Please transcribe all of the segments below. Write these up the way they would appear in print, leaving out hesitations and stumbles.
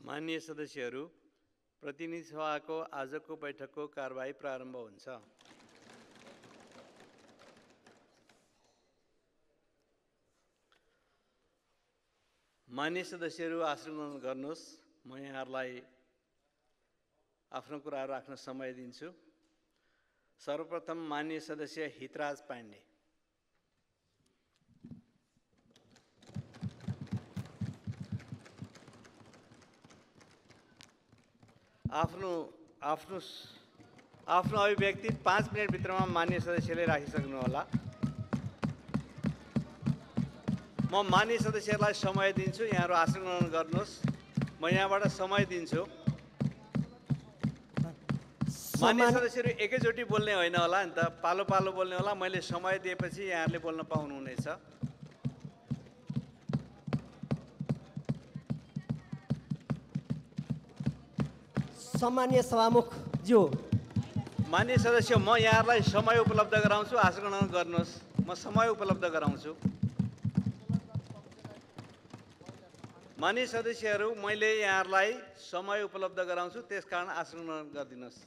माननीय सदस्यहरू, प्रतिनिधि सभाको आजको बैठकको कारबाही प्रारम्भ हुन्छ। माननीय सदस्यहरू आसन ग्रहण गर्नुहोस्। म यहाँहरूलाई आफ्नो कुराहरू राख्न समय दिन्छु। सर्वप्रथम माननीय सदस्य हितराज पाण्डे। आफ्नो अभिव्यक्ति 5 मिनट भित्रमा माननीय सदस्यले राखिसक्नुहोला। म माननीय सदस्यहरूलाई समय दिन्छु। यहाँहरू आसन ग्रहण गर्नुहोस्। म यहाँबाट समय दिन्छु। माननीय सदस्यहरू एकैचोटि बोल्ने होइन होला नि त, पालो पालो बोल्ने होला। मैले समय दिएपछि यहाँहरूले बोल्न पाउनुहुनेछ। सम्मानीय सभामुखज्यू, माननीय सदस्य, म यहाँहरूलाई समय उपलब्ध गराउँछु। आसन ग्रहण गर्नुहोस्। म समय उपलब्ध गराउँछु। माननीय सदस्यहरू, मैले यहाँहरूलाई समय उपलब्ध गराउँछु, त्यसकारण आसन ग्रहण गरिदिनुहोस्।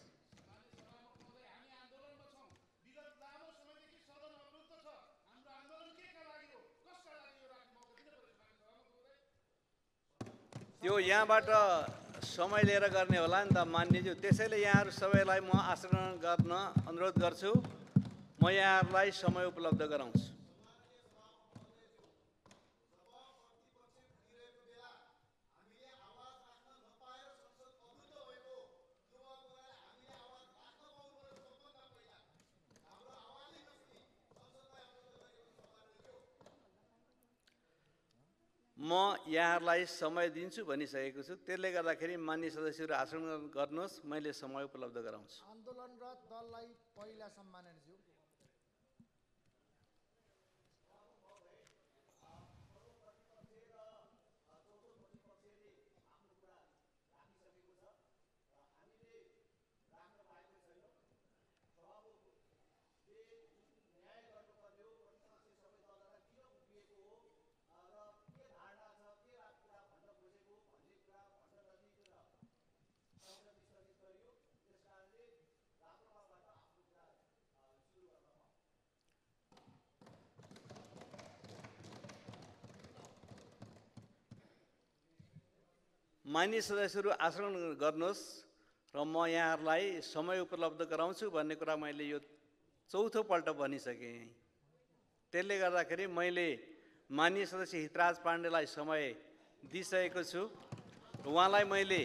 त्यो यहाँबाट समय लिएर गर्ने होला नि त मान्यज्यू। त्यसैले यहाँहरू सबैलाई म आसन ग्रहण गर्न अनुरोध गर्छु। म यहाँहरूलाई समय उपलब्ध गराउँछु। म यहाँहरूलाई समय दिन्छु भनिसकेको छु। त्यसले गर्दाखेरि माननीय सदस्यहरू आसन गर्नुहोस्। मैले समय उपलब्ध गराउँछु। आन्दोलनरत दललाई पहिला सम्मानज्यू। माननीय सदस्यहरू आसन गर्नुहोस् र म यहाँहरूलाई समय उपलब्ध गराउँछु भन्ने कुरा मैले यो चौथो पल्ट भनिसकेँ। त्यसले गर्दाखेरि मैले माननीय सदस्य हितराज पाण्डेलाई समय दिइसकेको छु। उहाँलाई मैले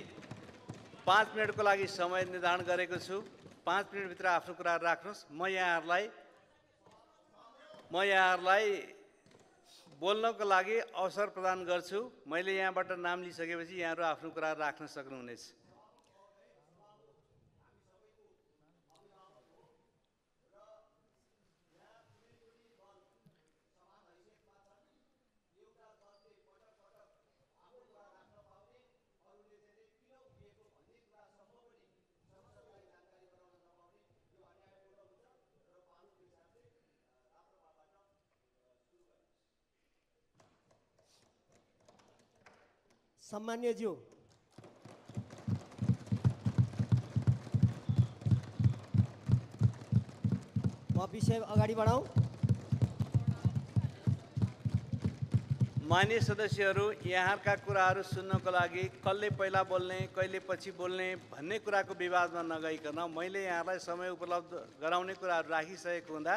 5 मिनटको लागि समय निर्धारण गरेको छु। 5 मिनटभित्र आफ्नो कुराहरू राख्नुहोस्। म यहाँहरूलाई बोल्नको लागि अवसर प्रदान गर्छु। मैले यहाँबाट नाम लिइसकेपछि यहाँहरू आफ्नो कुरा राख्न सक्नुहुनेछ। सम्मान्यज्यू, म विषय अगाडि बढाउँ। माननीय सदस्यहरू, यहाँका कुराहरू सुन्नको लागि कसले पहिला बोल्ने कहिले पछि बोल्ने भन्ने कुराको विवादमा नगइकन मैले यहाँलाई समय उपलब्ध गराउने कुराहरू राखिसकेको हुँदा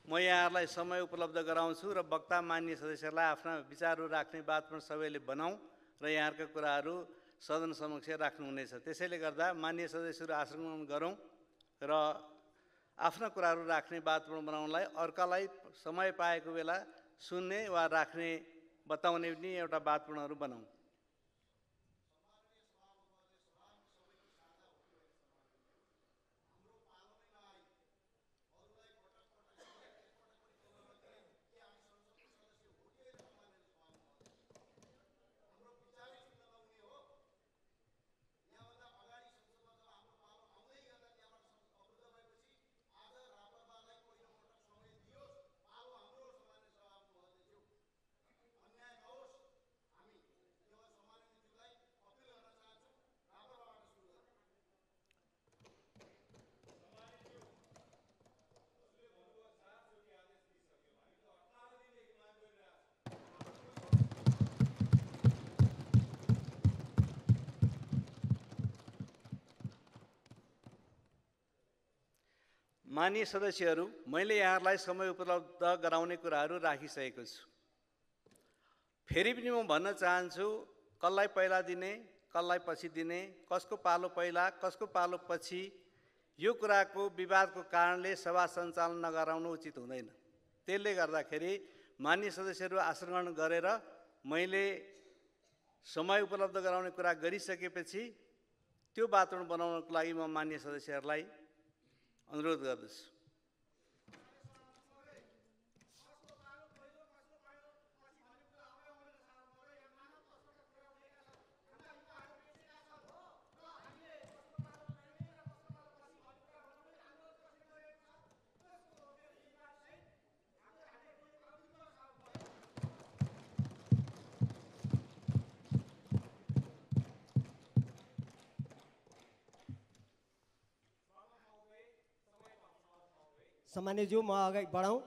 म यहाँहरूलाई समय उपलब्ध गराउँछु र वक्ता माननीय सदस्यहरूलाई आफ्ना विचारहरू राख्ने बात पनि सबैले बनाऊँ र यहाँका कुराहरू सदन समक्ष राख्नुहुनेछ। त्यसैले गर्दा माननीय सदस्यहरू आसन ग्रहण गरौँ र आफ्ना कुराहरू राख्ने वातावरण बनाउनलाई अर्कालाई समय पाएको बेला सुन्ने वा राख्ने बताउने पनि एउटा वातावरणहरू बनाऊँ। माननीय सदस्यहरू, मैले यहाँहरूलाई समय उपलब्ध गराउने कुराहरू राखिसकेको छु। फेरि पनि म भन्न चाहन्छु, कसलाई पहिला दिने, कसलाई पछि दिने, कसको पालो पहिला, कसको पालो पछि, यो कुराको विवादको कारणले सभा सञ्चालन नगराउनु उचित हुँदैन। त्यसले गर्दाखेरि माननीय सदस्यहरू आसन ग्रहण गरेर मैले समय उपलब्ध गराउने कुरा गरिसकेपछि त्यो वातावरण बनाउनको लागि म माननीय सदस्यहरूलाई अनुरोध गर्दछु। सम्मान्यज्यू, म अगाडि बढाउँ।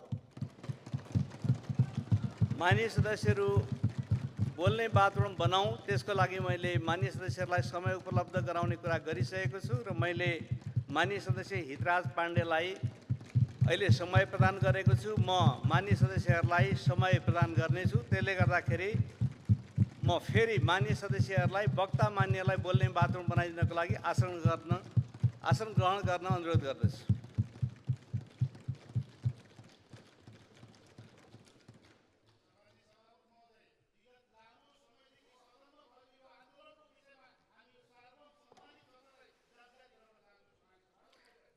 माननीय सदस्यहरू बोल्ने वातावरण बनाऊ, त्यसको लागि मैले माननीय सदस्यहरूलाई समय उपलब्ध गराउने कुरा गरिसकेको छु र मैले माननीय सदस्य हितराज पाण्डेलाई अहिले समय प्रदान गरेको छु। म माननीय सदस्यहरूलाई समय प्रदान गर्नेछु। त्यसले गर्दाखेरि म फेरि माननीय सदस्यहरूलाई, वक्ता मान्यलाई बोल्ने वातावरण बनाइदिनको लागि आसन ग्रहण गर्न अनुरोध गर्दछु।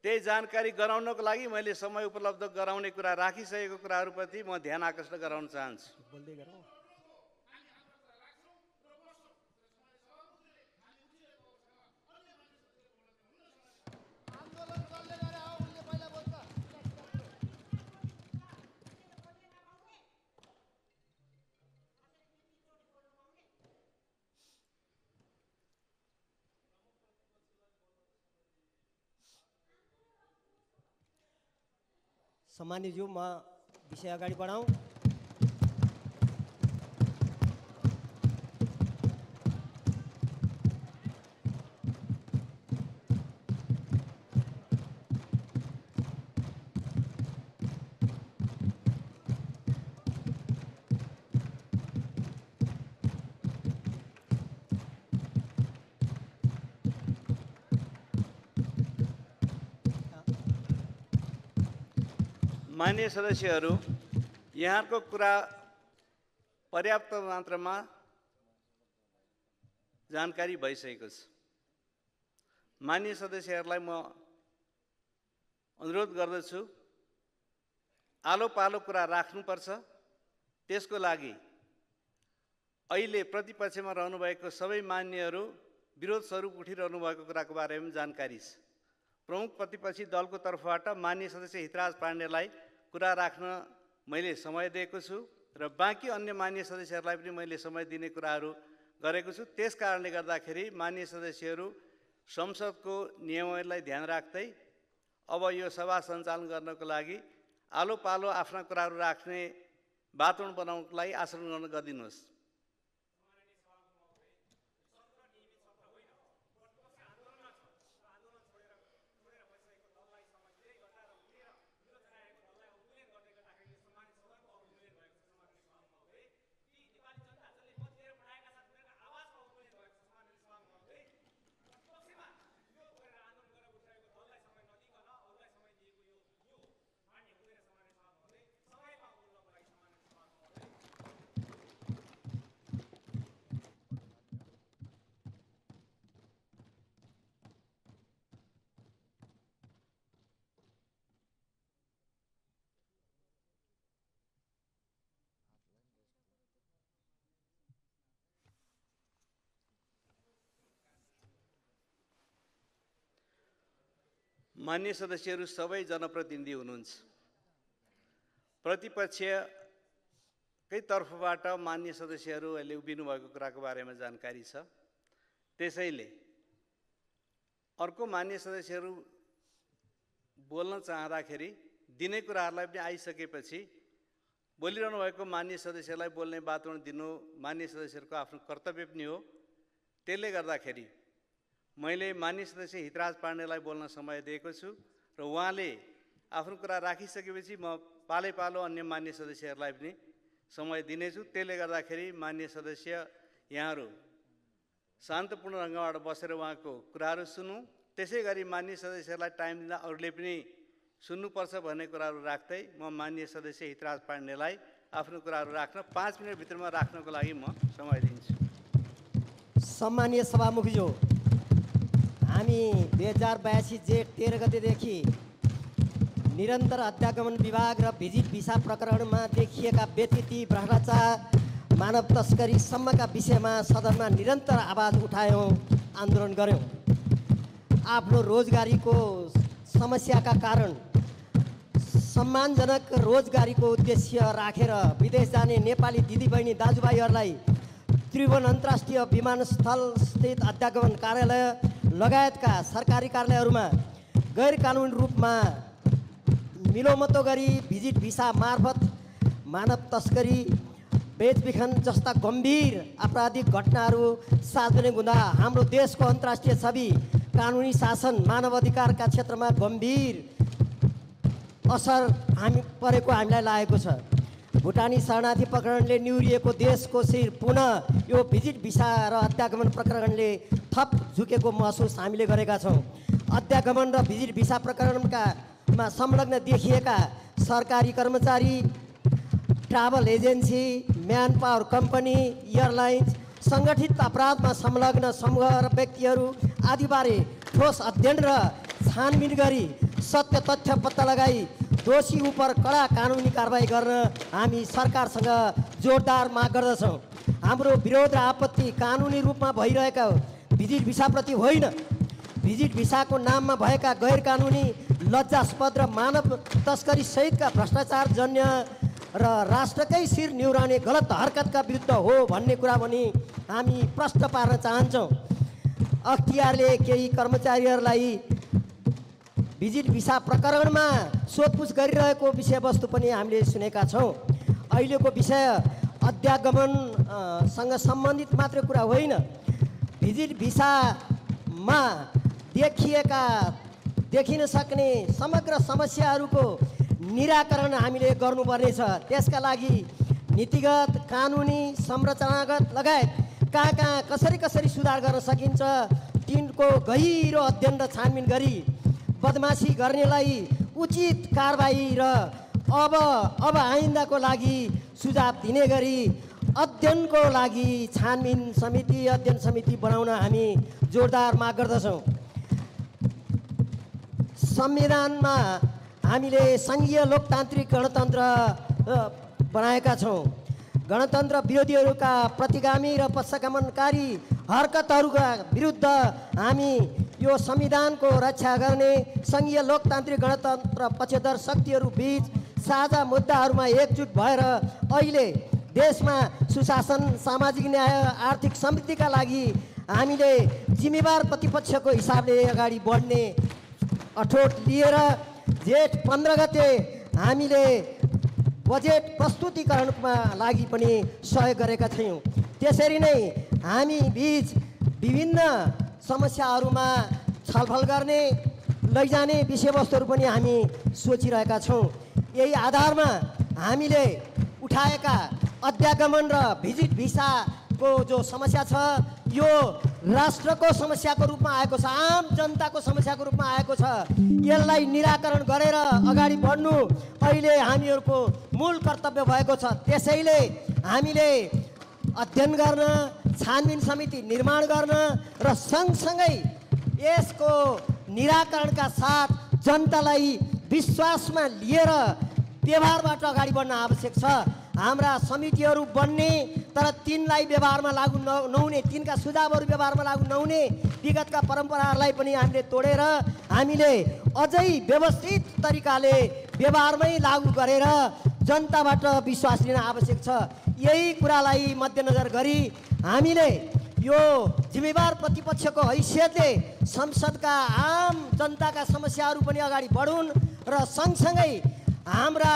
त्यही जानकारी गराउनको लागि मैले समय उपलब्ध गराउने कुरा राखिसकेको कुराहरूप्रति म ध्यान आकर्षण गराउन चाहन्छु। बोल्दै गरौँ। आन्दोलन कसले गरे हो? उसले पहिला बोल्छ। सम्मान्यज्यू, म विषय अगाडि बढाउँ। माननीय सदस्यहरू, यहाँको कुरा पर्याप्त मात्रामा जानकारी भइसकेको छ। माननीय सदस्यहरूलाई म अनुरोध गर्दछु, आलो पालो कुरा राख्नुपर्छ। त्यसको लागि अहिले प्रतिपक्षमा रहनुभएको सबै मान्यहरू विरोध स्वरूप उठिरहनु भएको कुराको बारेमा जानकारी छ। प्रमुख प्रतिपक्षी दलको तर्फबाट माननीय सदस्य हितराज पाण्डेलाई कुरा राख्न मैले समय दिएको छु र बाँकी अन्य माननीय सदस्यहरूलाई पनि मैले समय दिने कुराहरू गरेको छु। त्यस कारणले गर्दाखेरि माननीय सदस्यहरू संसदको नियमहरूलाई ध्यान राख्दै अब यो सभा सञ्चालन गर्नको लागि आलो पालो आफ्ना कुराहरू राख्ने वातावरण बनाउनको लागि आसन ग्रहण गरिदिनुहोस्। मान्य सदस्यहरू सबै जनप्रतिनिधि हुनुहुन्छ। प्रतिपक्षकै तर्फबाट मान्य सदस्यहरूले उभिनु भएको कुराको बारेमा जानकारी छ। त्यसैले अर्को मान्य सदस्यहरू बोल्न चाहँदाखेरि दिने कुराहरूलाई पनि आइसकेपछि बोलिरहनु भएको मान्य सदस्यलाई बोल्ने वातावरण दिनु मान्य सदस्यहरूको आफ्नो कर्तव्य पनि हो। त्यसले गर्दाखेरि मैले माननीय सदस्य हितराज पाण्डेलाई बोल्न समय दिएको छु र उहाँले आफ्नो कुरा राखिसकेपछि म पालो अन्य मान्य सदस्यहरूलाई पनि समय दिनेछु। त्यसले गर्दाखेरि मान्य सदस्य यहाँहरू शान्तपूर्ण ढङ्गबाट बसेर उहाँको कुराहरू सुनौँ। त्यसै गरी मान्य सदस्यहरूलाई टाइम दिँदा अरूले पनि सुन्नुपर्छ भन्ने कुराहरू राख्दै म मान्य सदस्य हितराज पाण्डेलाई आफ्नो कुराहरू राख्न 5 मिनटभित्रमा राख्नको लागि म समय दिन्छु। सम्मानीय सभामुखज्यू, हामी 2082 जेठ 13 गतेदेखि निरन्तर अध्यागमन विभाग र भिजिट भिसा प्रकरणमा देखिएका व्यतिथि, भ्रष्टाचार, मानव तस्करीसम्मका विषयमा सदनमा निरन्तर आवाज उठायौँ, आन्दोलन गऱ्यौँ। आफ्नो रोजगारीको समस्याका कारण सम्मानजनक रोजगारीको उद्देश्य राखेर विदेश जाने नेपाली दिदीबहिनी दाजुभाइहरूलाई त्रिभुवन अन्तर्राष्ट्रिय विमानस्थल स्थित अध्यागमन कार्यालय लगायतका सरकारी कार्यालयहरूमा गैर कानुनी रूपमा मिलोमतो गरी भिजिट भिसा मार्फत मानव तस्करी, बेचबिखन जस्ता गम्भीर आपराधिक घटनाहरू सार्वजनिक हुँदा हाम्रो देशको अन्तर्राष्ट्रिय छवि, कानुनी शासन, मानवाधिकारका क्षेत्रमा गम्भीर असर परेको हामीलाई लागेको छ। भुटानी शरणार्थी प्रकरणले निहुरिएको देशको शिर पुनः यो भिजिट भिसा र अध्यागमन प्रकरणले थप झुकेको महसुस हामीले गरेका छौँ। अध्यागमन र भिजिट भिसा प्रकरणमा संलग्न देखिएका सरकारी कर्मचारी, travel agency, man power company, airlines, सङ्गठित अपराधमा संलग्न समूह र व्यक्तिहरू आदिबारे ठोस अध्ययन र छानबिन गरी सत्य तथ्य पत्ता लगाई दोषी उप कडा कानुनी कारबाही गर्न हामी सरकारसँग जोरदार माग गर्दछौँ। हाम्रो विरोध र आपत्ति कानुनी रूपमा भइरहेका भिजिट भिसाप्रति होइन, भिजिट भिसाको नाममा भएका गैर कानुनी, लज्जास्पद र मानव तस्करी सहितका भ्रष्टाचारजन्य र राष्ट्रकै शिर निहुराउने गलत हरकतका विरुद्ध हो भन्ने कुरा पनि हामी प्रश्न पार्न चाहन्छौँ। अख्तियारले केही कर्मचारीहरूलाई भिजिट भिसा प्रकरणमा सोधपुछ गरिरहेको विषयवस्तु पनि हामीले सुनेका छौँ। अहिलेको विषय अध्यागमनसँग सम्बन्धित मात्रै कुरा होइन, भिजिट भिसामा देखिन सक्ने समग्र समस्याहरूको निराकरण हामीले गर्नुपर्नेछ। त्यसका लागि नीतिगत, कानुनी, संरचनागत लगायत कहाँ कसरी सुधार गर्न सकिन्छ तिनको गहिरो अध्ययन र छानबिन गरी बदमासी गर्नेलाई उचित कारबाही र अब आइन्दाको लागि सुझाव दिने गरी अध्ययनको लागि अध्ययन समिति बनाउन हामी जोरदार माग गर्दछौँ। संविधानमा हामीले सङ्घीय लोकतान्त्रिक गणतन्त्र बनाएका छौँ। गणतन्त्र विरोधीहरूका प्रतिगामी र पक्षगमनकारी हरकतहरूका विरुद्ध हामी यो संविधानको रक्षा गर्ने सङ्घीय लोकतान्त्रिक गणतन्त्र पक्षधर शक्तिहरू बीच साझा मुद्दाहरूमा एकजुट भएर अहिले देशमा सुशासन, सामाजिक न्याय, आर्थिक समृद्धिका लागि हामीले जिम्मेवार प्रतिपक्षको हिसाबले अगाडि बढ्ने अठोट लिएर जेठ 15 गते हामीले बजेट प्रस्तुतीकरणमा लागि पनि सहयोग गरेका थियौँ। त्यसरी नै हामी बीच विभिन्न समस्याहरूमा छलफल गर्ने, लैजाने विषयवस्तुहरू पनि हामी सोचिरहेका छौँ। यही आधारमा हामीले उठाएका अध्यागमन र भिजिट भिसाको जो समस्या छ यो राष्ट्रको समस्याको रूपमा आएको छ, आम जनताको समस्याको रूपमा आएको छ। यसलाई निराकरण गरेर अगाडि बढ्नु अहिले हामीहरूको मूल कर्तव्य भएको छ। त्यसैले हामीले अध्ययन गर्न, छानबिन समिति निर्माण गर्न र सँगसँगै यसको निराकरणका साथ जनतालाई विश्वासमा लिएर व्यवहारबाट अगाडि बढ्न आवश्यक छ। हाम्रा समितिहरू बन्ने तर तिनलाई व्यवहारमा लागू नहुने, तिनका सुझावहरू व्यवहारमा लागू नहुने विगतका परम्पराहरूलाई पनि हामीले तोडेर हामीले अझै व्यवस्थित तरिकाले व्यवहारमै लागू गरेर जनताबाट विश्वास लिन आवश्यक छ। यही कुरालाई मध्यनजर गरी हामीले यो जिम्मेवार प्रतिपक्षको हैसियतले संसदका आम जनताका समस्याहरू पनि अगाडि बढुन् र सँगसँगै हाम्रा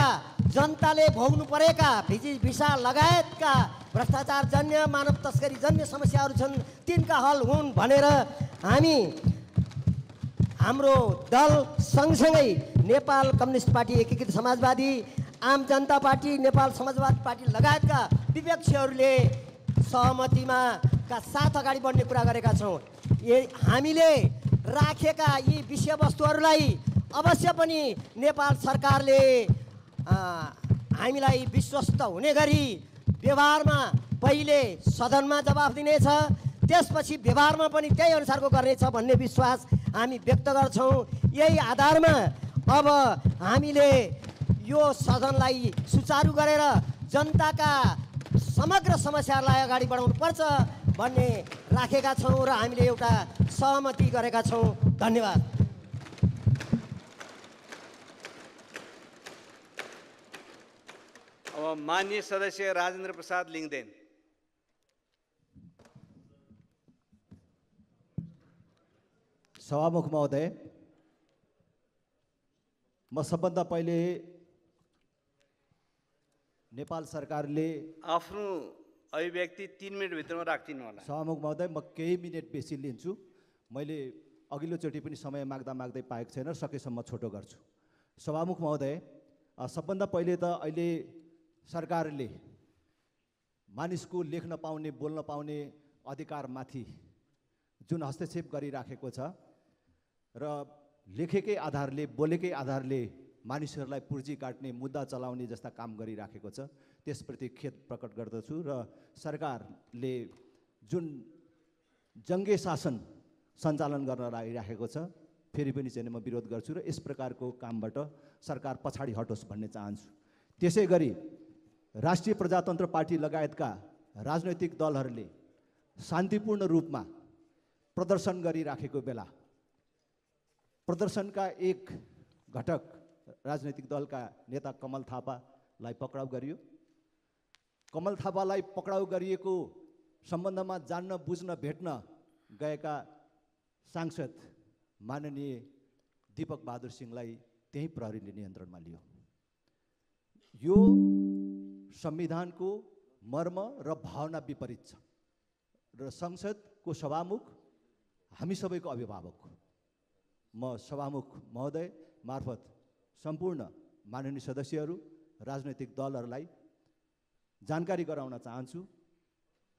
जनताले भोग्नु परेका भिजिट भिसा लगायतका भ्रष्टाचारजन्य, मानव तस्करीजन्य समस्याहरू छन् तिनका हल हुन् भनेर हामी हाम्रो दल सँगसँगै नेपाल कम्युनिस्ट पार्टी, एकीकृत समाजवादी, आम जनता पार्टी, नेपाल समाजवादी पार्टी लगायतका विपक्षीहरूले सहमतिमा का साथ अगाडि बढ्ने कुरा गरेका छौँ। हामीले राखेका यी विषयवस्तुहरूलाई अवश्य पनि नेपाल सरकारले हामीलाई विश्वस्त हुने गरी व्यवहारमा पहिले सदनमा जवाफ दिनेछ, त्यसपछि व्यवहारमा पनि त्यही अनुसारको गर्नेछ भन्ने विश्वास हामी व्यक्त गर्छौँ। यही आधारमा अब हामीले यो सदनलाई सुचारू गरेर जनताका समग्र समस्याहरूलाई अगाडि बढाउनुपर्छ भन्ने राखेका छौँ र हामीले एउटा सहमति गरेका छौँ। धन्यवाद। अब माननीय सदस्य राजेन्द्र प्रसाद लिङदेन। सभामुख महोदय, म सबभन्दा पहिले नेपाल सरकारले आफ्नो अभिव्यक्ति 3 मिनटभित्रमा राखिदिनु होला। सभामुख महोदय, म केही मिनट बेसी लिन्छु। मैले अघिल्लोचोटि पनि समय माग्दा माग्दै पाएको छैन, सकेसम्म छोटो गर्छु। सभामुख महोदय, सबभन्दा पहिले त अहिले सरकारले मानिसको लेख्न पाउने, बोल्न पाउने अधिकारमाथि जुन हस्तक्षेप गरिराखेको छ र लेखेकै आधारले, बोलेकै आधारले मानिसहरूलाई पुर्जी काट्ने, मुद्दा चलाउने जस्ता काम गरिराखेको छ, त्यसप्रति खेद प्रकट गर्दछु। र सरकारले जुन जङ्गे शासन सञ्चालन गर्न लागिराखेको छ, फेरि पनि चाहिँ म विरोध गर्छु र यस प्रकारको कामबाट सरकार पछाडि हटोस् भन्ने चाहन्छु। त्यसै गरी राष्ट्रिय प्रजातन्त्र पार्टी लगायतका राजनैतिक दलहरूले शान्तिपूर्ण रूपमा प्रदर्शन गरिराखेको बेला प्रदर्शनका एक घटक राजनैतिक दलका नेता कमल थापालाई पक्राउ गरियो। कमल थापालाई पक्राउ गरिएको सम्बन्धमा जान्न, बुझ्न, भेट्न गएका सांसद माननीय दीपक बहादुर सिंहलाई त्यही प्रहरीले नियन्त्रणमा लियो। यो संविधानको मर्म र भावना विपरीत छ र संसदको सभामुख हामी सबैको अभिभावक हो। म सभामुख महोदय मार्फत सम्पूर्ण माननीय सदस्यहरू, राजनैतिक दलहरूलाई जानकारी गराउन चाहन्छु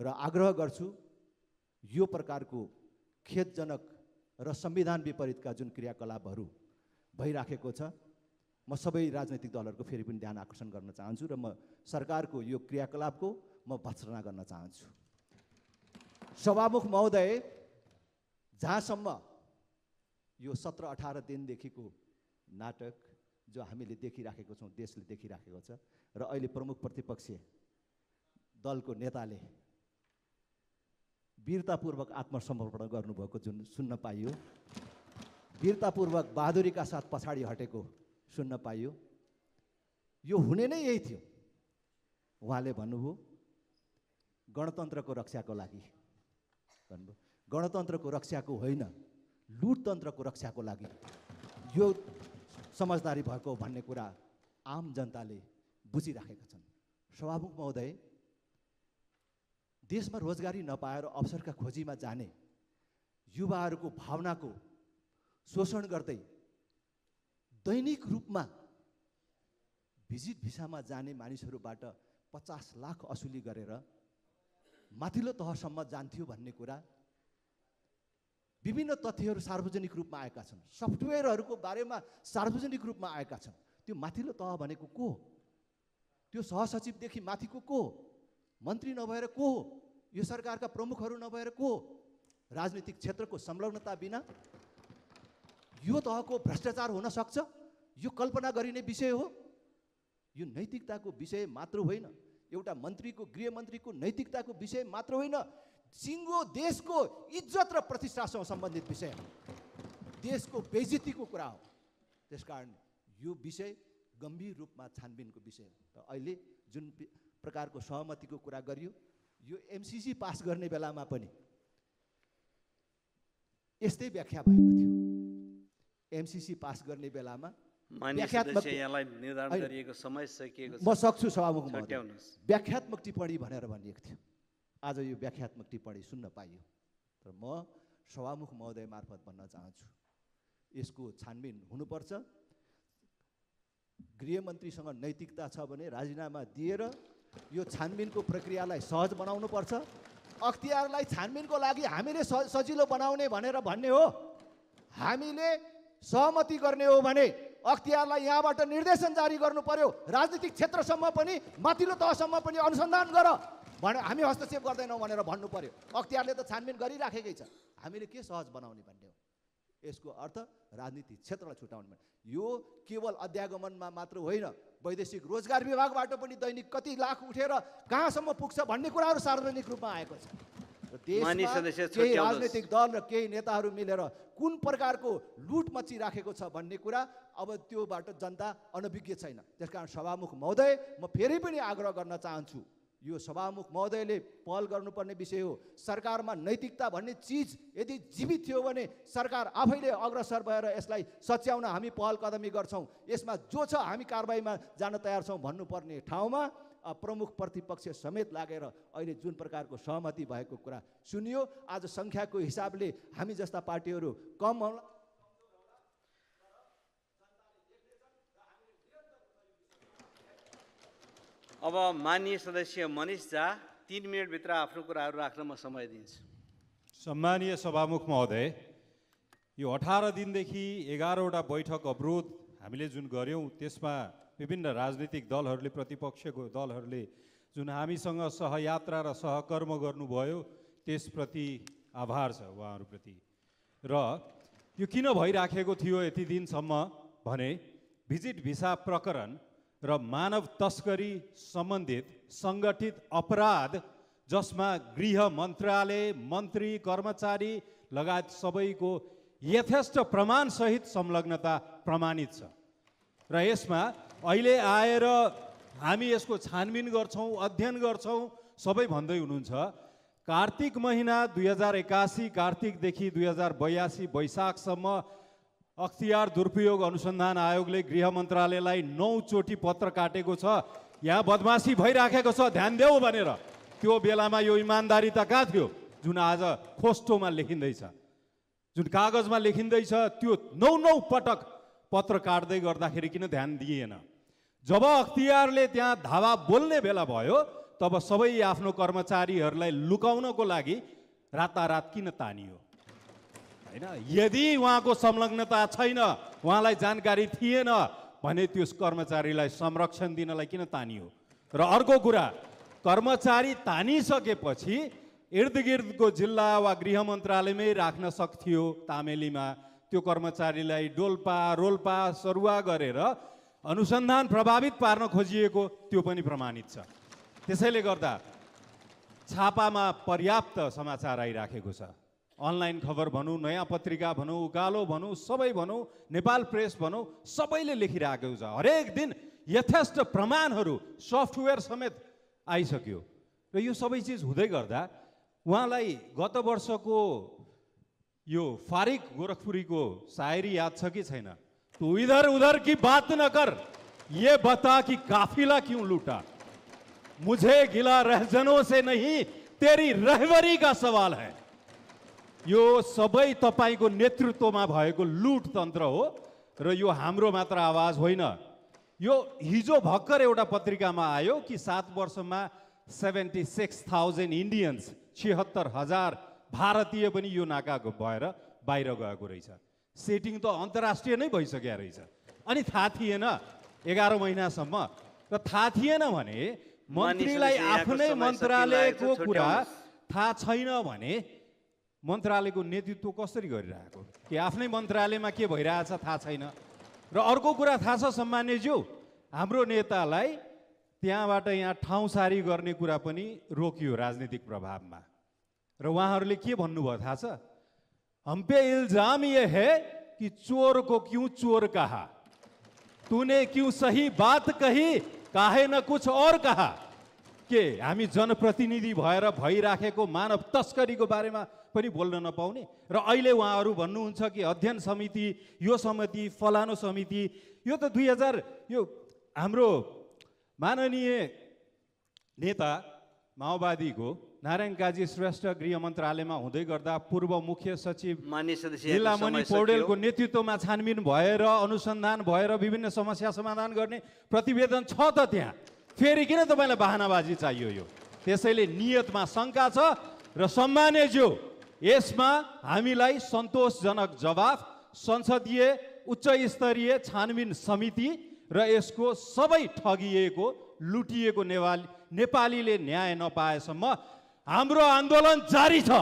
र आग्रह गर्छु, यो प्रकारको खेदजनक र संविधान विपरीतका जुन क्रियाकलापहरू भइराखेको छ, म सबै राजनैतिक दलहरूको फेरि पनि ध्यान आकर्षण गर्न चाहन्छु र म सरकारको यो क्रियाकलापको म भर्त्सना गर्न चाहन्छु। सभामुख महोदय, जहाँसम्म यो 17-18 दिनदेखिको नाटक जो हामीले देखिराखेको छौँ, देशले देखिराखेको छ र अहिले प्रमुख प्रतिपक्षीय दलको नेताले वीरतापूर्वक आत्मसमर्पण गर्नुभएको जुन सुन्न पाइयो, वीरतापूर्वक बहादुरीका साथ पछाडि हटेको सुन्न पाइयो, यो हुने नै यही थियो। उहाँले भन्नुभयो गणतन्त्रको रक्षाको लागि भन्नुभयो, गणतन्त्रको रक्षाको होइन, लुटतन्त्रको रक्षाको लागि यो समझदारी भएको भन्ने कुरा आम जनताले बुझिराखेका छन्। सभामुख महोदय, देशमा रोजगारी नपाएर अवसरका खोजीमा जाने युवाहरूको भावनाको शोषण गर्दै दैनिक रूपमा भिजिट भिसामा जाने मानिसहरूबाट 50 लाख असुली गरेर माथिल्लो तहसम्म जान्थ्यो भन्ने कुरा विभिन्न तथ्यहरू सार्वजनिक रूपमा आएका छन्। सफ्टवेयरहरूको बारेमा सार्वजनिक रूपमा आएका छन्। त्यो माथिल्लो तह भनेको को हो? त्यो सहसचिवदेखि माथिको को हो? मन्त्री नभएर को हो? यो सरकारका प्रमुखहरू नभएर को हो? राजनीतिक क्षेत्रको संलग्नता बिना यो तहको भ्रष्टाचार हुन सक्छ? यो कल्पना गरिने विषय हो। यो नैतिकताको विषय मात्र होइन, एउटा मन्त्रीको, गृहमन्त्रीको नैतिकताको विषय मात्र होइन, सिङ्गो देशको इज्जत र प्रतिष्ठासँग सम्बन्धित विषय हो, देशको बेइज्जतीको कुरा हो। त्यसकारण यो विषय गम्भीर रूपमा छानबिनको विषय हो। र अहिले जुन प्रकारको सहमतिको कुरा गरियो, यो एमसीसी पास गर्ने बेलामा पनि यस्तै व्याख्या भएको थियो। एमसीसी पास गर्ने बेलामा यहाँलाई निर्धारण गरिएको समय सकिएको छ। म सक्छु सभामुख महोदय, व्याख्यात्मक टिप्पणी भनेर भनिएको थियो। आज यो व्याख्यात्मक टिप्पणी सुन्न पाइयो। तर म सभामुख महोदय मार्फत भन्न चाहन्छु, यसको छानबिन हुनुपर्छ। गृहमन्त्रीसँग नैतिकता छ भने राजीनामा दिएर यो छानबिनको प्रक्रियालाई सहज बनाउनुपर्छ। अख्तियारलाई छानबिनको लागि हामीले सजिलो बनाउने भनेर भन्ने हो। हामीले सहमति गर्ने हो भने अख्तियारलाई यहाँबाट निर्देशन जारी गर्नु पर्यो, राजनीतिक क्षेत्रसम्म पनि माथिल्लो तहसम्म पनि अनुसन्धान गर भने हामी हस्तक्षेप गर्दैनौँ भनेर भन्नु पर्यो। अख्तियारले त छानबिन गरिराखेकै छ, हामीले के सहज बनाउने भन्ने हो। यसको अर्थ राजनीतिक क्षेत्रलाई छुटाउने। यो केवल अध्यागमनमा मात्र होइन, वैदेशिक रोजगार विभागबाट पनि दैनिक कति लाख उठेर कहाँसम्म पुग्छ भन्ने कुराहरू सार्वजनिक रूपमा आएको छ। केही राजनीतिक दल र केही नेताहरू मिलेर कुन प्रकारको लुट मचिराखेको छ भन्ने कुरा अब त्योबाट जनता अनभिज्ञ छैन। त्यसकारण सभामुख महोदय, म फेरि पनि आग्रह गर्न चाहन्छु, यो सभामुख महोदयले पहल गर्नुपर्ने विषय हो। सरकारमा नैतिकता भन्ने चिज यदि जीवित थियो भने सरकार आफैले अग्रसर भएर यसलाई सच्याउन हामी पहल कदमी गर्छौँ। यसमा जो छ हामी कारबाहीमा जान तयार छौँ भन्नुपर्ने ठाउँमा प्रमुख प्रतिपक्ष समेत लागेर अहिले जुन प्रकारको सहमति भएको कुरा सुनियो। आज सङ्ख्याको हिसाबले हामी जस्ता पार्टीहरू कम होला। अब माननीय सदस्य मनिष झा 3 मिनटभित्र आफ्नो कुराहरू राख्न म समय दिन्छु। सम्मानीय सभामुख महोदय, यो 18 दिनदेखि 11वटा बैठक अवरोध हामीले जुन गऱ्यौँ त्यसमा विभिन्न राजनीतिक दलहरूले, प्रतिपक्षको दलहरूले जुन हामीसँग सहयात्रा र सहकर्म गर्नुभयो त्यसप्रति आभार छ उहाँहरूप्रति। र यो किन भइराखेको थियो यति दिनसम्म भने भिजिट भिसा प्रकरण र मानव तस्करी सम्बन्धित सङ्गठित अपराध जसमा गृह मन्त्रालय, मन्त्री, कर्मचारी लगायत सबैको यथेष्ट प्रमाणसहित संलग्नता प्रमाणित छ। र यसमा अहिले आएर हामी यसको छानबिन गर्छौँ, अध्ययन गर्छौँ सबै भन्दै हुनुहुन्छ। कार्तिक महिना 2081 कार्तिकदेखि 2082 वैशाखसम्म अख्तियार दुरुपयोग अनुसन्धान आयोगले गृह मन्त्रालयलाई 9 चोटि पत्र काटेको छ, यहाँ बदमासी भइराखेको छ, ध्यान देऊ भनेर। त्यो बेलामा यो इमान्दारी त कहाँ थियो जुन आज खोस्टोमा लेखिँदैछ, जुन कागजमा लेखिँदैछ। त्यो 9 पटक पत्र काट्दै गर्दाखेरि किन ध्यान दिइएन? जब अख्तियारले त्यहाँ धावा बोल्ने बेला भयो तब सबै आफ्नो कर्मचारीहरूलाई लुकाउनको लागि रातारात किन तानियो? हैन, यदि उहाँको संलग्नता छैन, उहाँलाई जानकारी थिएन भने त्यस कर्मचारीलाई संरक्षण दिनलाई किन तानियो? र अर्को कुरा, कर्मचारी तानिसकेपछि इर्दगिर्दको जिल्ला वा गृह मन्त्रालयमै राख्न सक्थ्यो तामेलीमा। त्यो कर्मचारीलाई डोल्पा, रोल्पा, सरुवा गरेर अनुसन्धान प्रभावित पार्न खोजिएको त्यो पनि प्रमाणित छ। त्यसैले गर्दा छापामा पर्याप्त समाचार आइराखेको छ। अनलाइन खबर भनौँ, नयाँ पत्रिका भनौँ, उकालो भनौँ, सबै भनौँ, नेपाल प्रेस भनौँ, सबैले लेखिराखेको छ। हरेक दिन यथेष्ट प्रमाणहरू सफ्टवेयर समेत आइसक्यो। र यो सबै चिज हुँदै गर्दा उहाँलाई गत वर्षको यो फारिक गोरखपुरीको शायरी याद छ कि छैन? तू इधर उधर की बात न कर, ये बता कि काफिला क्यों लूटा, मुझे गिला रहजनों से नहीं तेरी रहबरी का सवाल है। यो सबै तपाईको नेतृत्वमा भएको लुट तन्त्र हो र यो हाम्रो मात्र आवाज होइन। यो हिजो भर्खर एउटा पत्रिकामा आयो कि 7 वर्षमा 76,000 इन्डियन्स, 76,000 भारतीय पनि यो नाकाको भएर बाहिर गएको रहेछ। सेटिङ त अन्तर्राष्ट्रिय नै भइसक्यो रहेछ। अनि थाहा थिएन 11 महिनासम्म। र थाहा थिएन भने मन्त्रीलाई आफ्नै मन्त्रालयको कुरा थाहा छैन भने मन्त्रालयको नेतृत्व कसरी गरिरहेको, कि आफ्नै मन्त्रालयमा के भइरहेछ थाहा छैन। र अर्को कुरा थाहा छ सम्मान्यज्यू, हाम्रो नेतालाई त्यहाँबाट यहाँ ठाउँसारी गर्ने कुरा पनि रोकियो राजनीतिक प्रभावमा। र उहाँहरूले के भन्नुभयो थाहा छ? हम पे इल्जाम ये है कि चोर को क्यों चोर कहा, तूने क्यों सही बात कही, काहे न कुछ और कहा। के हामी जनप्रतिनिधि भएर भइराखेको मानव तस्करीको बारेमा पनि बोल्न नपाउने? र अहिले उहाँहरू भन्नुहुन्छ कि अध्ययन समिति, यो समिति, फलानो समिति, यो त 2000 यो हाम्रो माननीय नेता माओवादीको नारायण काजी श्रेष्ठ गृह मन्त्रालयमा हुँदै गर्दा पूर्व मुख्य सचिव माननीय सदस्य लीलामणि पौडेलको नेतृत्वमा छानबिन भएर अनुसन्धान भएर विभिन्न समस्या समाधान गर्ने प्रतिवेदन छ त त्यहाँ। फेरि किन तपाईँलाई बहानाबाजी चाहियो? यो त्यसैले नियतमा शङ्का छ र सम्मान्यज्यू यसमा हामीलाई सन्तोषजनक जवाफ संसदीय उच्च स्तरीय छानबिन समिति र यसको सबै ठगिएको लुटिएको नेपालीले न्याय नपाएसम्म हाम्रो आन्दोलन जारी छ।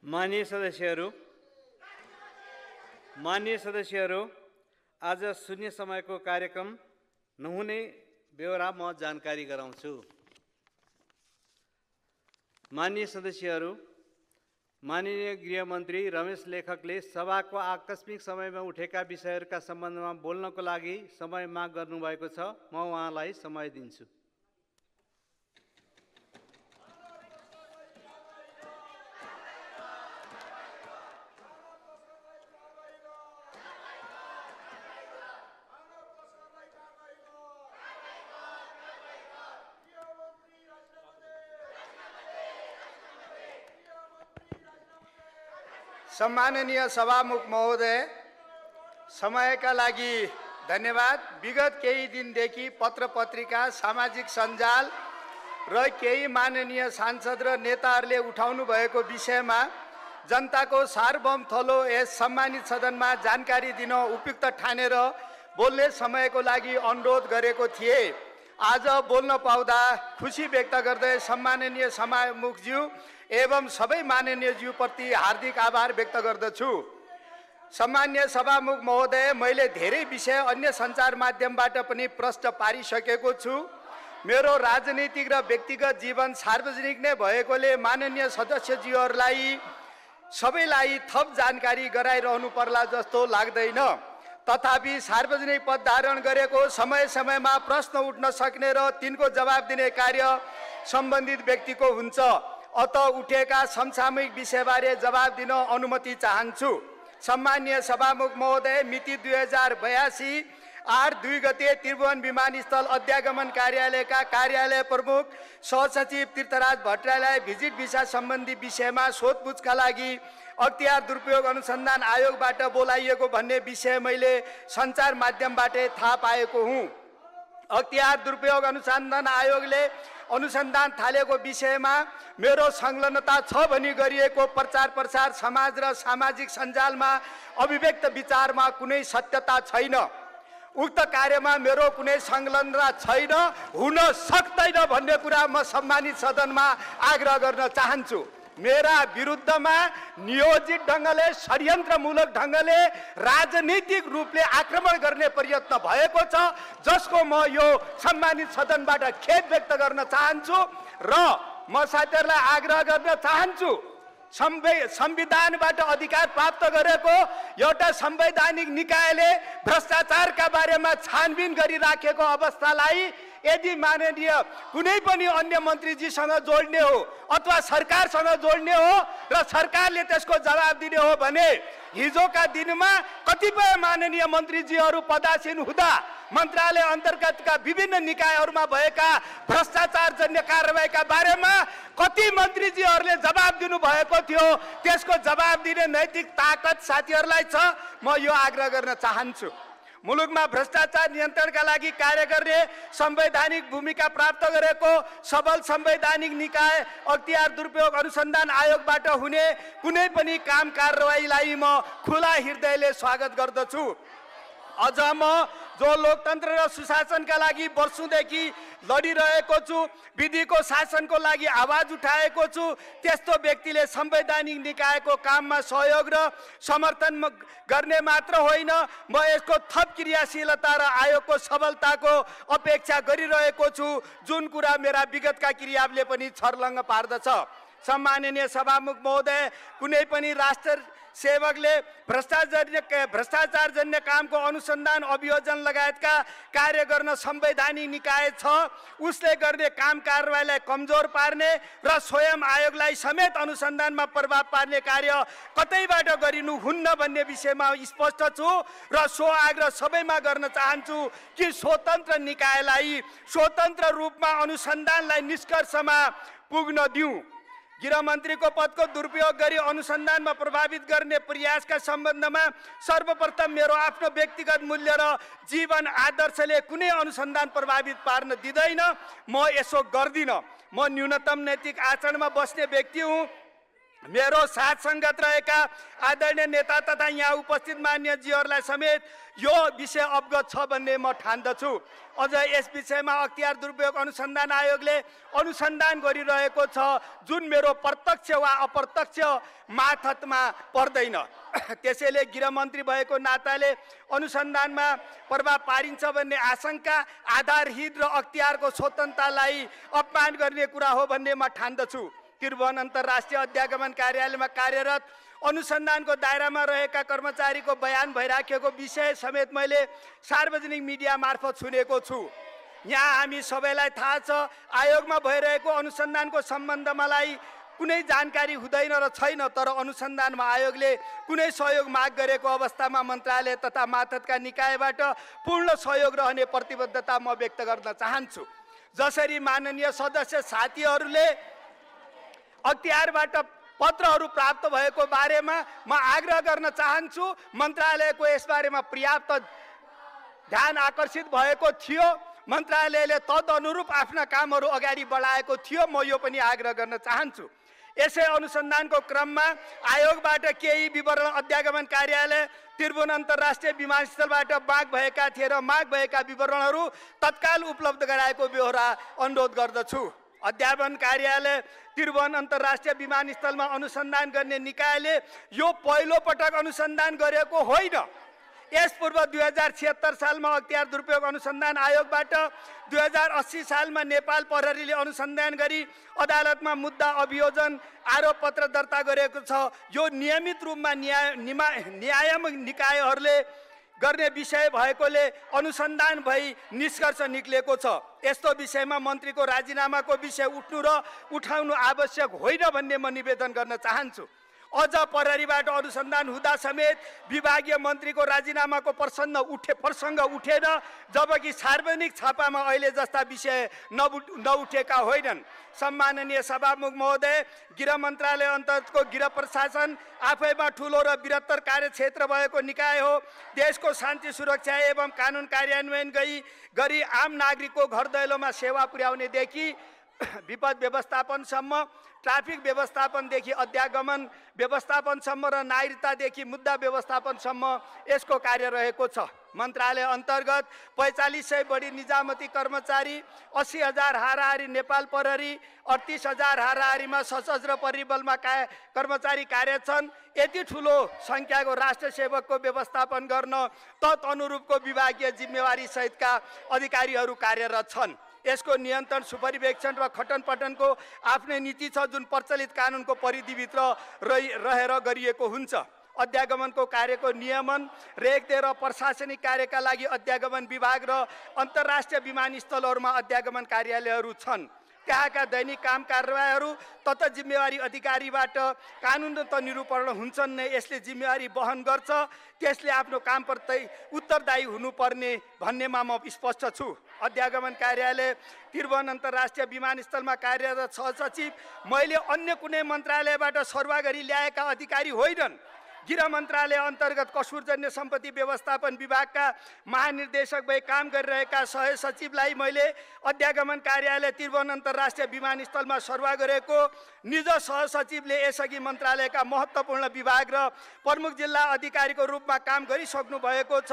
माननीय सदस्यहरू, आज शून्य समयको कार्यक्रम नहुने बेहोरा म जानकारी गराउँछु। माननीय सदस्यहरू, माननीय गृहमन्त्री रमेश लेखकले सभाको आकस्मिक समयमा उठेका विषयहरूका सम्बन्धमा बोल्नको लागि समय माग गर्नुभएको छ। म उहाँलाई समय दिन्छु। सम्माननीय सभामुख महोदय, समयका लागि धन्यवाद। विगत केही दिनदेखि पत्र पत्रिका, सामाजिक सञ्जाल र केही माननीय सांसद र नेताहरूले उठाउनु भएको विषयमा जनताको सार्वभौम थलो यस सम्मानित सदनमा जानकारी दिन उपयुक्त ठानेर बोल्ने समयको लागि अनुरोध गरेको थिए। आज बोल्न पाउँदा खुसी व्यक्त गर्दै सम्माननीय सभामुखज्यू एवं सबै माननीयज्यूप्रति हार्दिक आभार व्यक्त गर्दछु। सम्मान्य सभामुख महोदय, मैले धेरै विषय अन्य सञ्चार माध्यमबाट पनि प्रष्ट पारिसकेको छु। मेरो राजनीतिक र व्यक्तिगत जीवन सार्वजनिक नै भएकोले माननीय सदस्यज्यूहरूलाई सबैलाई थप जानकारी गराइरहनु पर्ला जस्तो लाग्दैन। तथापि सार्वजनिक पद धारण गरेको समय समयमा प्रश्न उठ्न सक्ने र तिनको जवाब दिने कार्य सम्बन्धित व्यक्तिको हुन्छ। अत उठेका समसामयिक विषयबारे जवाब दिन अनुमति चाहन्छु। सम्मान्य सभामुख महोदय, मिति 2082 8 2 गते त्रिभुवन विमानस्थल अध्यागमन कार्यालयका कार्यालय प्रमुख सहसचिव तीर्थराज भट्टराईलाई भिजिट भिसा सम्बन्धी विषयमा सोधपुछका लागि अख्तियार दुरुपयोग अनुसन्धान आयोगबाट बोलाइएको भन्ने विषय मैले सञ्चार माध्यमबाटै थाहा पाएको हुँ। अख्तियार दुरुपयोग अनुसन्धान आयोगले अनुसन्धान थालेको विषयमा मेरो संलग्नता छ भनी गरिएको प्रचार प्रसार समाज र सामाजिक सञ्जालमा अभिव्यक्त विचारमा कुनै सत्यता छैन। उक्त कार्यमा मेरो कुनै संलग्नता छैन, हुन सक्दैन भन्ने कुरा म सम्मानित सदनमा आग्रह गर्न चाहन्छु। मेरा विरुद्धमा नियोजित ढङ्गले, षड्यन्त्रमूलक ढङ्गले, राजनीतिक रूपले आक्रमण गर्ने प्रयत्न भएको छ, जसको म यो सम्मानित सदनबाट खेद व्यक्त गर्न चाहन्छु र म साथीहरूलाई आग्रह गर्न चाहन्छु। संविधानबाट अधिकार प्राप्त गरेको एउटा संवैधानिक निकायले भ्रष्टाचारका बारेमा छानबिन गरिराखेको अवस्थालाई यदि माननीय कुनै पनि अन्य मन्त्रीजीसँग जोड्ने हो अथवा सरकारसँग जोड्ने हो र सरकारले त्यसको जवाब दिने हो भने हिजोका दिनमा कतिपय माननीय मन्त्रीजीहरू पदासीन हुँदा मन्त्रालय अन्तर्गतका विभिन्न निकायहरूमा भएका भ्रष्टाचारजन्य कारबाहीका बारेमा कति मन्त्रीजीहरूले जवाब दिनुभएको थियो। त्यसको जवाब दिने नैतिक ताकत साथीहरूलाई छ। म यो आग्रह गर्न चाहन्छु, मुलुकमा भ्रष्टाचार नियन्त्रणका लागि कार्य गर्ने संवैधानिक भूमिका प्राप्त गरेको सबल संवैधानिक निकाय अख्तियार दुरुपयोग अनुसन्धान आयोगबाट हुने कुनै पनि काम कारबाहीलाई म खुला हृदयले स्वागत गर्दछु। अझ म जो लोकतन्त्र र सुशासनका लागि वर्षौंदेखि लडिरहेको छु, विधिको शासनको लागि आवाज उठाएको छु, त्यस्तो व्यक्तिले संवैधानिक निकायको काममा सहयोग र समर्थन गर्ने मात्र होइन, म यसको थप क्रियाशीलता र आयोगको सबलताको अपेक्षा गरिरहेको छु, जुन कुरा मेरा विगतका क्रियाले पनि छर्लङ्ग पार्दछ। सम्माननीय सभामुख महोदय, कुनै पनि राष्ट्र सेवकले भ्रष्टाचारजन्य कामको अनुसन्धान अभियोजन लगायतका कार्य गर्न संवैधानिक निकाय छ, उसले गर्ने काम कारबाहीलाई कमजोर पार्ने र स्वयं आयोगलाई समेत अनुसन्धानमा प्रभाव पार्ने कार्य कतैबाट गरिनु हुन्न भन्ने विषयमा स्पष्ट छु र सो आग्रह सबैमा गर्न चाहन्छु कि स्वतन्त्र निकायलाई स्वतन्त्र रूपमा अनुसन्धानलाई निष्कर्षमा पुग्न दिउँ। गृहमन्त्रीको पदको दुरुपयोग गरी अनुसन्धानमा प्रभावित गर्ने प्रयासका सम्बन्धमा सर्वप्रथम मेरो आफ्नो व्यक्तिगत मूल्य र जीवन आदर्शले कुनै अनुसन्धान प्रभावित पार्न दिँदैन। म यसो गर्दिन। म न्यूनतम नैतिक आचरणमा बस्ने व्यक्ति हुँ। मेरो साथ सङ्गत रहेका आदरणीय नेता तथा यहाँ उपस्थित मान्यजीहरूलाई समेत यो विषय अवगत छ भन्ने म ठान्दछु। अझ यस विषयमा अख्तियार दुरुपयोग अनुसन्धान आयोगले अनुसन्धान गरिरहेको छ, जुन मेरो प्रत्यक्ष वा अप्रत्यक्ष मातहतमा पर्दैन। त्यसैले गृहमन्त्री भएको नाताले अनुसन्धानमा प्रभाव पारिन्छ भन्ने आशंका आधारहीन र अख्तियारको स्वतन्त्रतालाई अपमान गर्ने कुरा हो भन्ने म ठान्दछु। त्रिभुवन अन्तर्राष्ट्रिय अध्यागमन कार्यालयमा कार्यरत अनुसन्धानको दायरामा रहेका कर्मचारीको बयान भइराखेको विषय समेत मैले सार्वजनिक मिडिया मार्फत सुनेको छु। यहाँ हामी सबैलाई थाहा छ, आयोगमा भइरहेको अनुसन्धानको सम्बन्धमा मलाई कुनै जानकारी हुँदैन र छैन, तर अनुसन्धानमा आयोगले कुनै सहयोग माग गरेको अवस्थामा मन्त्रालय तथा मातहतका निकायबाट पूर्ण सहयोग रहने प्रतिबद्धता म व्यक्त गर्न चाहन्छु। जसरी माननीय सदस्य साथीहरूले अख्तियारबाट पत्रहरू प्राप्त भएको बारेमा म आग्रह गर्न चाहन्छु, मन्त्रालयको यसबारेमा पर्याप्त ध्यान आकर्षित भएको थियो, मन्त्रालयले तदनुरूप आफ्ना कामहरू अगाडि बढाएको थियो। म यो पनि आग्रह गर्न चाहन्छु। यसै अनुसन्धानको क्रममा आयोगबाट केही विवरण अध्यागमन कार्यालय त्रिभुवन अन्तर्राष्ट्रिय विमानस्थलबाट माग भएका थिए र माग भएका विवरणहरू तत्काल उपलब्ध गराएको बेहोरा अनुरोध गर्दछु। अध्यागमन कार्यालय त्रिभुवन अन्तर्राष्ट्रिय विमानस्थलमा अनुसन्धान गर्ने निकायले यो पहिलो पटक अनुसन्धान गरेको होइन। यस पूर्व 2076 सालमा अख्तियार दुरुपयोग अनुसन्धान आयोगबाट 2080 सालमा नेपाल प्रहरीले अनुसन्धान गरी अदालतमा मुद्दा अभियोजन आरोप पत्र दर्ता गरेको छ। यो नियमित रूपमा न्यायात्मक निकायहरूले गर्ने विषय भएकोले अनुसन्धान भई निष्कर्ष निक्लेको छ। यस्तो विषयमा मन्त्रीको राजीनामाको विषय उठ्नु र उठाउनु आवश्यक होइन भन्ने म निवेदन गर्न चाहन्छु। अझ प्रहरीबाट अनुसन्धान हुँदा समेत विभागीय मन्त्रीको राजीनामाको प्रसङ्ग उठेन, जबकि सार्वजनिक छापामा अहिले जस्ता विषय नउठेका होइनन्। सम्माननीय सभामुख महोदय, गृह मन्त्रालय अन्तर्गतको गृह प्रशासन आफैमा ठुलो र बृहत्तर कार्यक्षेत्र भएको निकाय हो। देशको शान्ति सुरक्षा एवं कानुन कार्यान्वयन गरी आम नागरिकको घर दैलोमा सेवा पुर्याउनेदेखि विपद व्यवस्थापनसम्म, ट्राफिक व्यवस्थापनदेखि अध्यागमन व्यवस्थापनसम्म र नागरिकतादेखि मुद्दा व्यवस्थापनसम्म यसको कार्य रहेको छ। मन्त्रालय अन्तर्गत 4500 बढी निजामती कर्मचारी, 80,000 हाराहारी नेपाल प्रहरी, 38,000 हाराहारीमा सशस्त्र परिबलमा कर्मचारी कार्य छन्। यति ठुलो सङ्ख्याको राष्ट्र सेवकको व्यवस्थापन गर्न तदनुरूपको विभागीय जिम्मेवारी सहितका अधिकारीहरू कार्यरत छन्। यसको नियन्त्रण, सुपरिवेक्षण र खटनपटनको आफ्नै नीति छ, जुन प्रचलित कानुनको परिधिभित्र रहेर गरिएको हुन्छ। अध्यागमनको कार्यको नियमन, रेखदेख र प्रशासनिक कार्यका लागि अध्यागमन विभाग र अन्तर्राष्ट्रिय विमानस्थलहरूमा अध्यागमन कार्यालयहरू छन्। त्यहाँका दैनिक काम कारबाहीहरू तत जिम्मेवारी अधिकारीबाट कानुन त निरूपण हुन्छन् नै, यसले जिम्मेवारी वहन गर्छ, त्यसले आफ्नो कामप्रति उत्तरदायी हुनुपर्ने भन्नेमा म स्पष्ट छु। अध्यागमन कार्यालय त्रिभुवन अन्तर्राष्ट्रिय विमानस्थलमा कार्यरत सहसचिव मैले अन्य कुनै मन्त्रालयबाट सरुवा गरी ल्याएका अधिकारी होइनन्। गृह मन्त्रालय अन्तर्गत कसुरजन्य सम्पत्ति व्यवस्थापन विभागका महानिर्देशक भई काम गरिरहेका सहसचिवलाई मैले अध्यागमन कार्यालय त्रिभुवन अन्तर्राष्ट्रिय विमानस्थलमा सरुवा गरेको निज सहसचिवले यसअघि मन्त्रालयका महत्त्वपूर्ण विभाग र प्रमुख जिल्ला अधिकारीको रूपमा काम गरिसक्नु भएको छ,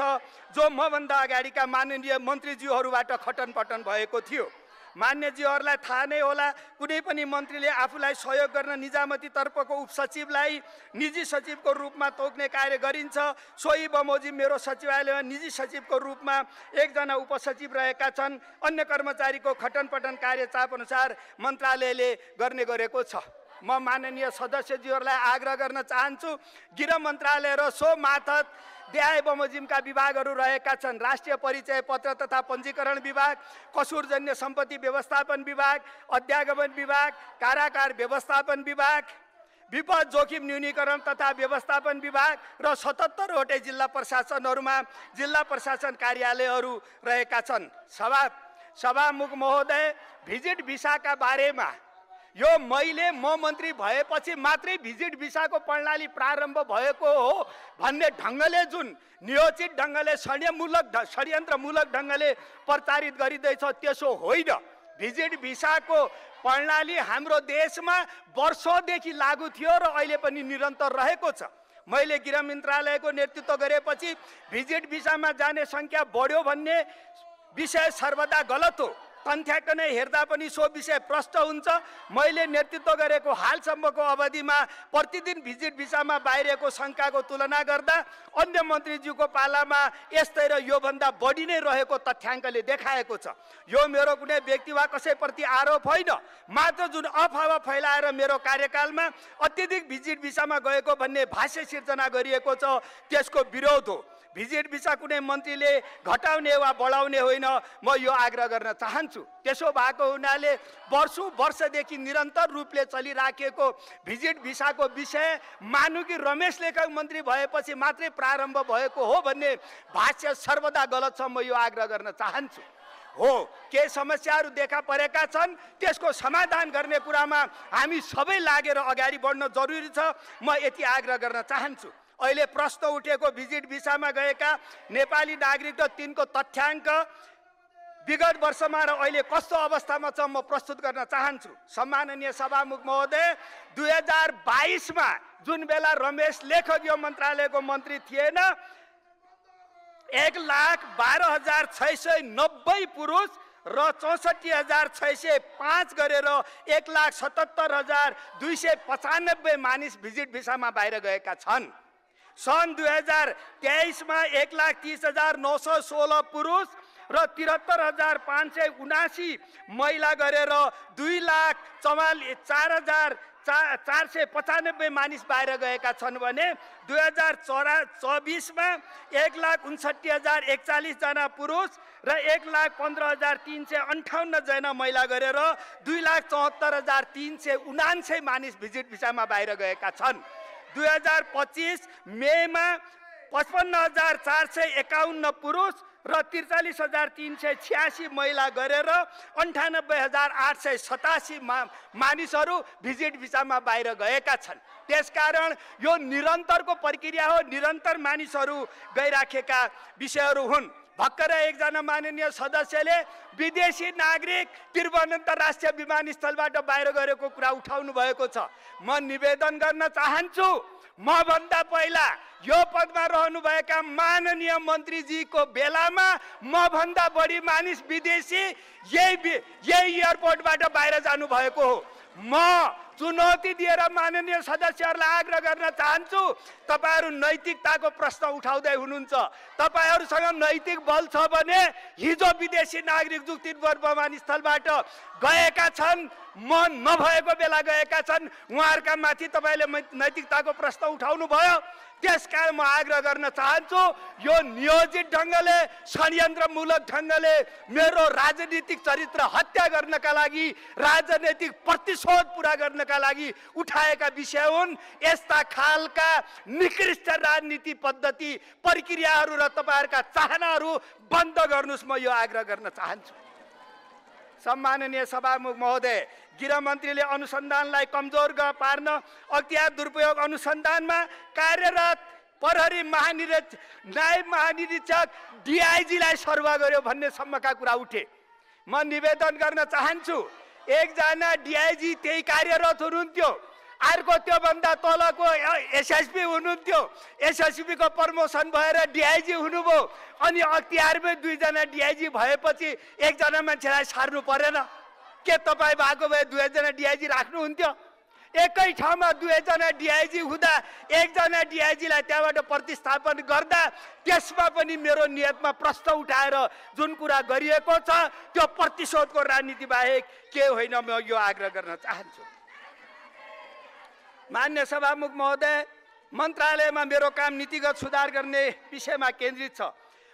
जो मभन्दा अगाडिका माननीय मन्त्रीज्यूहरूबाट खटनपटन भएको थियो। मान्यज्यूहरूलाई थाहा नै होला, कुनै पनि मन्त्रीले आफूलाई सहयोग गर्न निजामती तर्फको उपसचिवलाई निजी सचिवको रूपमा तोक्ने कार्य गरिन्छ। सोही बमोजिम मेरो सचिवालयमा निजी सचिवको रूपमा एकजना उपसचिव रहेका छन्। अन्य कर्मचारीको खटनपटन कार्य चाप अनुसार मन्त्रालयले गर्ने गरेको छ। म माननीय सदस्यज्यूहरूलाई आग्रह गर्न चाहन्छु, गृह मन्त्रालय र सो मार्फत देहाय बमोजिमका विभागहरू रहेका छन्। राष्ट्रिय परिचय पत्र तथा पञ्जीकरण विभाग, कसुरजन्य सम्पत्ति व्यवस्थापन विभाग, अध्यागमन विभाग, कारागार व्यवस्थापन विभाग, विपद जोखिम न्यूनीकरण तथा व्यवस्थापन विभाग र 77 वटै जिल्ला प्रशासनहरूमा जिल्ला प्रशासन कार्यालयहरू रहेका छन्। सभामुख महोदय, भिजिट भिसाका बारेमा यो मैले म मन्त्री भएपछि मात्रै भिजिट भिसाको प्रणाली प्रारम्भ भएको हो भन्ने ढङ्गले जुन नियोजित ढङ्गले षड्यन्त्रमूलक ढङ्गले प्रचारित गरिँदैछ त्यसो होइन। भिजिट भिसाको प्रणाली हाम्रो देशमा वर्षौँदेखि लागू थियो र अहिले पनि निरन्तर रहेको छ। मैले गृह मन्त्रालयको नेतृत्व गरेपछि भिजिट भिसामा जाने सङ्ख्या बढ्यो भन्ने विषय सर्वदा गलत हो। तथ्याङ्क नै हेर्दा पनि सो विषय प्रष्ट हुन्छ। मैले नेतृत्व गरेको हालसम्मको अवधिमा प्रतिदिन भिजिट भिसामा बाहिरिएको शङ्काको तुलना गर्दा अन्य मन्त्रीज्यूको पालामा यस्तै र योभन्दा बढी नै रहेको तथ्याङ्कले देखाएको छ। यो मेरो कुनै व्यक्ति वा कसैप्रति आरोप होइन, मात्र जुन अफवाह फैलाएर मेरो कार्यकालमा अत्यधिक भिजिट भिसामा गएको भन्ने भाष्य सिर्जना गरिएको छ, त्यसको विरोध हो। भिजिट भिसा कुनै मन्त्रीले घटाउने वा बढाउने होइन, म यो आग्रह गर्न चाहन्छु। त्यसो भएको हुनाले वर्षदेखि निरन्तर रूपले चलिराखेको भिजिट भिसाको विषय मानु कि रमेश लेखक मन्त्री भएपछि मात्रै प्रारम्भ भएको हो भन्ने भाष्य सर्वदा गलत छ। म यो आग्रह गर्न चाहन्छु। हो, के समस्याहरू देखा परेका छन्, त्यसको समाधान गर्ने कुरामा हामी सबै लागेर अगाडि बढ्न जरुरी छ। म यति आग्रह गर्न चाहन्छु। अहिले प्रश्न उठेको भिजिट भिसामा गएका नेपाली नागरिक र तिनको तथ्याङ्क विगत वर्षमा र अहिले कस्तो अवस्थामा छ म प्रस्तुत गर्न चाहन्छु। सम्माननीय सभामुख महोदय, 2022मा जुन बेला रमेश लेखक यो मन्त्रालयको मन्त्री थिएन, 1,12,690 पुरुष र 64,605 गरेर 1,77,295 मानिस भिजिट भिसामा बाहिर गएका छन्। सन् 2023मा 1,30,916 पुरुष र 73,579 महिला गरेर 2,44,495 मानिस बाहिर गएका छन् भने 2024मा 1,59,041 जना पुरुष र 1,15,358 जना महिला गरेर 2,74,379 मानिस भिजिट भिसामा बाहिर गएका छन्। 2025 मेमा 55,451 पुरुष र 43,386 महिला गरेर 98,887 मानिसहरू भिजिट भिसामा बाहिर गएका छन्। त्यसकारण यो निरन्तरको प्रक्रिया हो, निरन्तर मानिसहरू गइराखेका विषयहरू हुन्। भर्खरै एकजना माननीय सदस्यले विदेशी नागरिक त्रिभुवन अन्तर्राष्ट्रिय विमानस्थलबाट बाहिर गरेको कुरा उठाउनु भएको छ। म निवेदन गर्न चाहन्छु, मभन्दा पहिला यो पदमा रहनुभएका माननीय मन्त्रीजीको बेलामा मभन्दा बढी मानिस विदेशी यही एयरपोर्टबाट बाहिर जानुभएको हो। म चुनौती दिएर माननीय सदस्यहरूलाई आग्रह गर्न चाहन्छु, तपाईहरू नैतिकताको प्रश्न उठाउँदै हुनुहुन्छ। तपाईहरूसँग नैतिक बल छ भने हिजो विदेशी नागरिक जो त्रिभुवन विमानस्थलबाट गएका छन्, म नभएको बेला गएका छन्। उहाँहरूका माथि तपाईँले नैतिकताको प्रश्न उठाउनु भयो। त्यसकारण म आग्रह गर्न चाहन्छु, यो नियोजित ढङ्गले, षड्यन्त्रमूलक ढङ्गले मेरो राजनीतिक चरित्र हत्या गर्नका लागि, राजनैतिक प्रतिशोध पुरा गर्नका लागि उठाएका विषय हुन्। यस्ता खालका निकृष्ट राजनीति पद्धति, प्रक्रियाहरू र तपाईँहरूका चाहनाहरू बन्द गर्नुहोस्, म यो आग्रह गर्न चाहन्छु। सम्माननीय सभामुख महोदय, गृहमन्त्रीले अनुसन्धानलाई कमजोर पार्न अख्तियार दुरुपयोग अनुसन्धानमा कार्यरत प्रहरी महानिरीक्षक, नायब महानिरीक्षक, डिआइजीलाई सरुवा गर्यो भन्ने सम्मका कुरा उठे। म निवेदन गर्न चाहन्छु, एकजना डिआइजी त्यही कार्यरत हुनुहुन्थ्यो, अर्को त्योभन्दा तलको एसएसपी हुनुहुन्थ्यो, एसएसपीको प्रमोसन भएर डिआइजी हुनुभयो। अनि अख्तियारमै दुईजना डिआइजी भएपछि एकजना मान्छेलाई सार्नु परेन? के तपाईँ भएको भए दुईजना डिआइजी राख्नुहुन्थ्यो? एकै ठाउँमा दुईजना डिआइजी हुँदा एकजना डिआइजीलाई त्यहाँबाट प्रतिस्थापन गर्दा त्यसमा पनि मेरो नियतमा प्रश्न उठाएर जुन कुरा गरिएको छ त्यो प्रतिशोधको राजनीति बाहेक के होइन, म यो आग्रह गर्न चाहन्छु। मान्य सभामुख महोदय, मन्त्रालयमा मेरो काम नीतिगत सुधार गर्ने विषयमा केन्द्रित छ।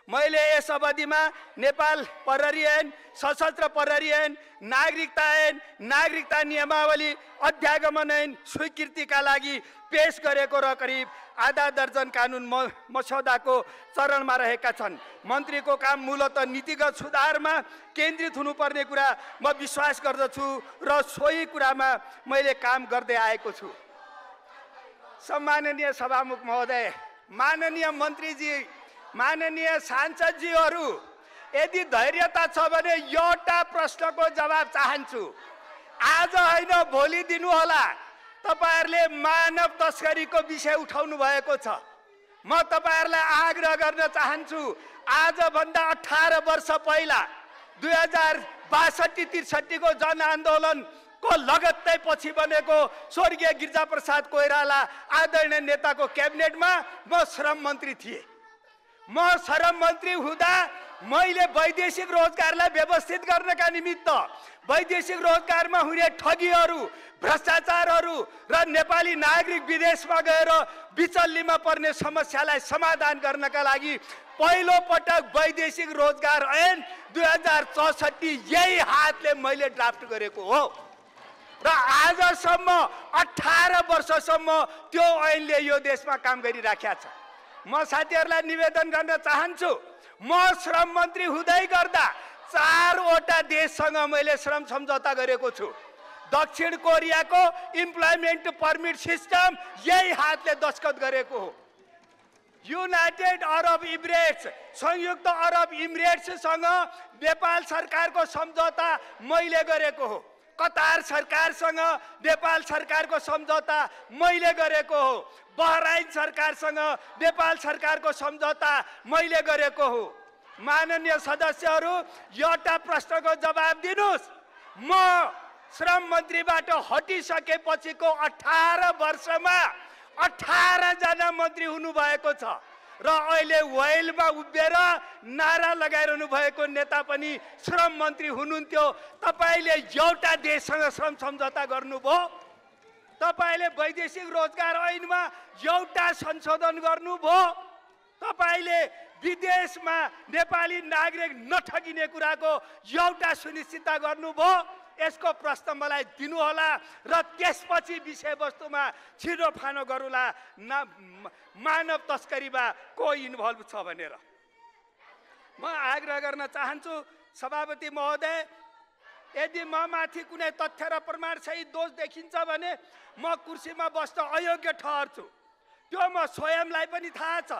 मैले यस अवधिमा नेपाल प्रहरी ऐन, सशस्त्र प्रहरी ऐन, नागरिकता ऐन, नागरिकता नियमावली, अध्यागमन ऐन स्वीकृतिका लागि पेश गरेको र करिब आधा दर्जन कानुन मसौदाको चरणमा रहेका छन्। मन्त्रीको काम मूलतः नीतिगत सुधारमा केन्द्रित हुनुपर्ने कुरा म विश्वास गर्दछु र सोही कुरामा मैले काम गर्दै आएको छु। सम्माननीय सभामुख महोदय, माननीय मन्त्रीजी, माननीय सांसदजीहरू, यदि धैर्यता छ भने एउटा प्रश्नको जवाब चाहन्छु। आज होइन, भोलि दिनुहोला। तपाईहरूले मानव तस्करीको विषय उठाउनु भएको छ। म तपाईहरूलाई आग्रह गर्न चाहन्छु, आजभन्दा 18 वर्ष पहिला 2062-63 को जनआन्दोलन को लगत्तै पछि बनेको स्वर्गीय गिरिजाप्रसाद कोइराला आदरणीय नेताको क्याबिनेटमा म श्रम मन्त्री थिएँ। म श्रम मन्त्री हुँदा मैले वैदेशिक रोजगारलाई व्यवस्थित गर्नका निमित्त वैदेशिक रोजगारमा हुने ठगीहरू, भ्रष्टाचारहरू र नेपाली नागरिक विदेशमा गएर बिचल्लीमा पर्ने समस्यालाई समाधान गर्नका लागि पहिलो पटक वैदेशिक रोजगार ऐन 2064 यही हातले मैले ड्राफ्ट गरेको हो र आजसम्म 18 वर्षसम्म त्यो ऐनले यो देशमा काम गरिराखेको छ। म साथीहरूलाई निवेदन गर्न चाहन्छु, म श्रम मन्त्री हुँदै गर्दा 4 वटा देशसँग मैले श्रम सम्झौता गरेको छु। दक्षिण कोरियाको इम्प्लोइमेन्ट पर्मिट सिस्टम यही हातले दस्तखत गरेको हो। युनाइटेड अरब इमिरेट्स, संयुक्त अरब इमिरेट्ससँग नेपाल सरकारको सम्झौता मैले गरेको हो। कतार सरकारसँग नेपाल सरकारको सम्झौता मैले गरेको हो। बहराइन सरकारसँग नेपाल सरकारको सम्झौता मैले गरेको हो। माननीय सदस्यहरू, एउटा प्रश्नको जवाब दिनुहोस्, म श्रम मन्त्रीबाट हटिसकेपछिको 18 वर्षमा 18 जना मन्त्री हुनुभएको छ र अहिले वेलमा उभिएर नारा लगाइरहनु भएको नेता पनि श्रम मन्त्री हुनुहुन्थ्यो। तपाईँले एउटा देशसँग श्रम सम्झौता गर्नुभयो, तपाईँले वैदेशिक रोजगार ऐनमा एउटा संशोधन गर्नुभयो, तपाईँले विदेशमा नेपाली नागरिक नठगिने कुराको एउटा सुनिश्चितता गर्नुभयो। यसको प्रश्न मलाई दिनुहोला र त्यसपछि विषयवस्तुमा छिरोफानो गरौँला मानव तस्करीमा को इन्भल्भ छ भनेर। म आग्रह गर्न चाहन्छु सभापति महोदय, यदि म माथि कुनै तथ्य र प्रमाण सहित दोष देखिन्छ भने म कुर्सीमा बस्न अयोग्य ठहर्छु। त्यो म स्वयंलाई पनि थाहा छ,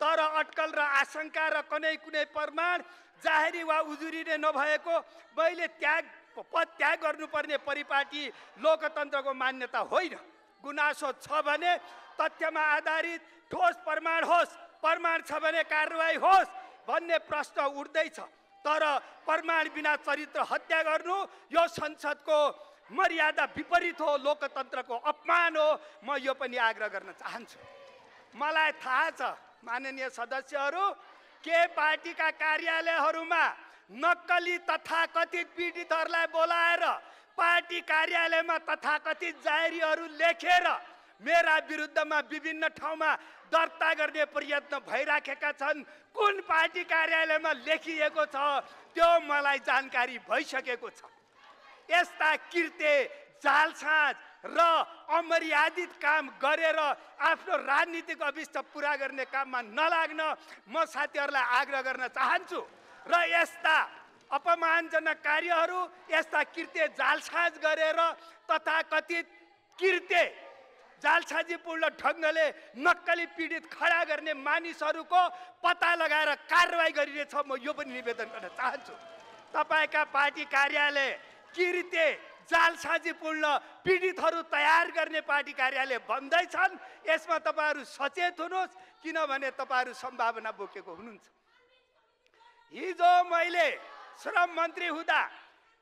तर अट्कल र आशंका र कुनै प्रमाण जाहेरी वा उजुरी नै नभएको मैले पद त्याग गर्नुपर्ने परिपाटी लोकतन्त्रको मान्यता होइन। गुनासो छ भने तथ्यमा आधारित ठोस प्रमाण होस्, प्रमाण छ भने कारवाही होस् भन्ने प्रश्न उठ्दैछ। तर प्रमाण बिना चरित्र हत्या गर्नु यो संसदको मर्यादा विपरीत हो, लोकतन्त्रको अपमान हो। म यो पनि आग्रह गर्न चाहन्छु। मलाई थाहा छ माननीय सदस्यहरू, के पार्टीका कार्यालयहरूमा नक्कली तथाकथित पीडितहरूलाई बोलाएर पार्टी कार्यालयमा तथाकथित जाहेरीहरू लेखेर मेरा विरुद्धमा विभिन्न ठाउँमा दर्ता गर्ने प्रयत्न भइराखेका छन्। कुन पार्टी कार्यालयमा लेखिएको छ त्यो मलाई जानकारी भइसकेको छ। यस्ता कृत्य, जालसाज र अमर्यादित काम गरेर आफ्नो राजनीतिक अभिष्ट पुरा गर्ने काममा नलाग्न म साथीहरूलाई आग्रह गर्न चाहन्छु र यस्ता अपमानजनक कार्यहरू, यस्ता कृत्य जालसाज गरेर तथाकथित कृत्य जालसाजीपूर्ण ढङ्गले नक्कली पीडित खडा गर्ने मानिसहरूको पत्ता लगाएर कारवाही गरिनेछ। म यो पनि निवेदन गर्न चाहन्छु। तपाईँका पार्टी कार्यालय कृत्य जालसाजीपूर्ण पीडितहरू तयार गर्ने पार्टी कार्यालय बन्दैछन्। यसमा तपाईँहरू सचेत हुनुहोस्, किनभने तपाईँहरू सम्भावना बोकेको हुनुहुन्छ। हिजो मैले श्रम मन्त्री हुँदा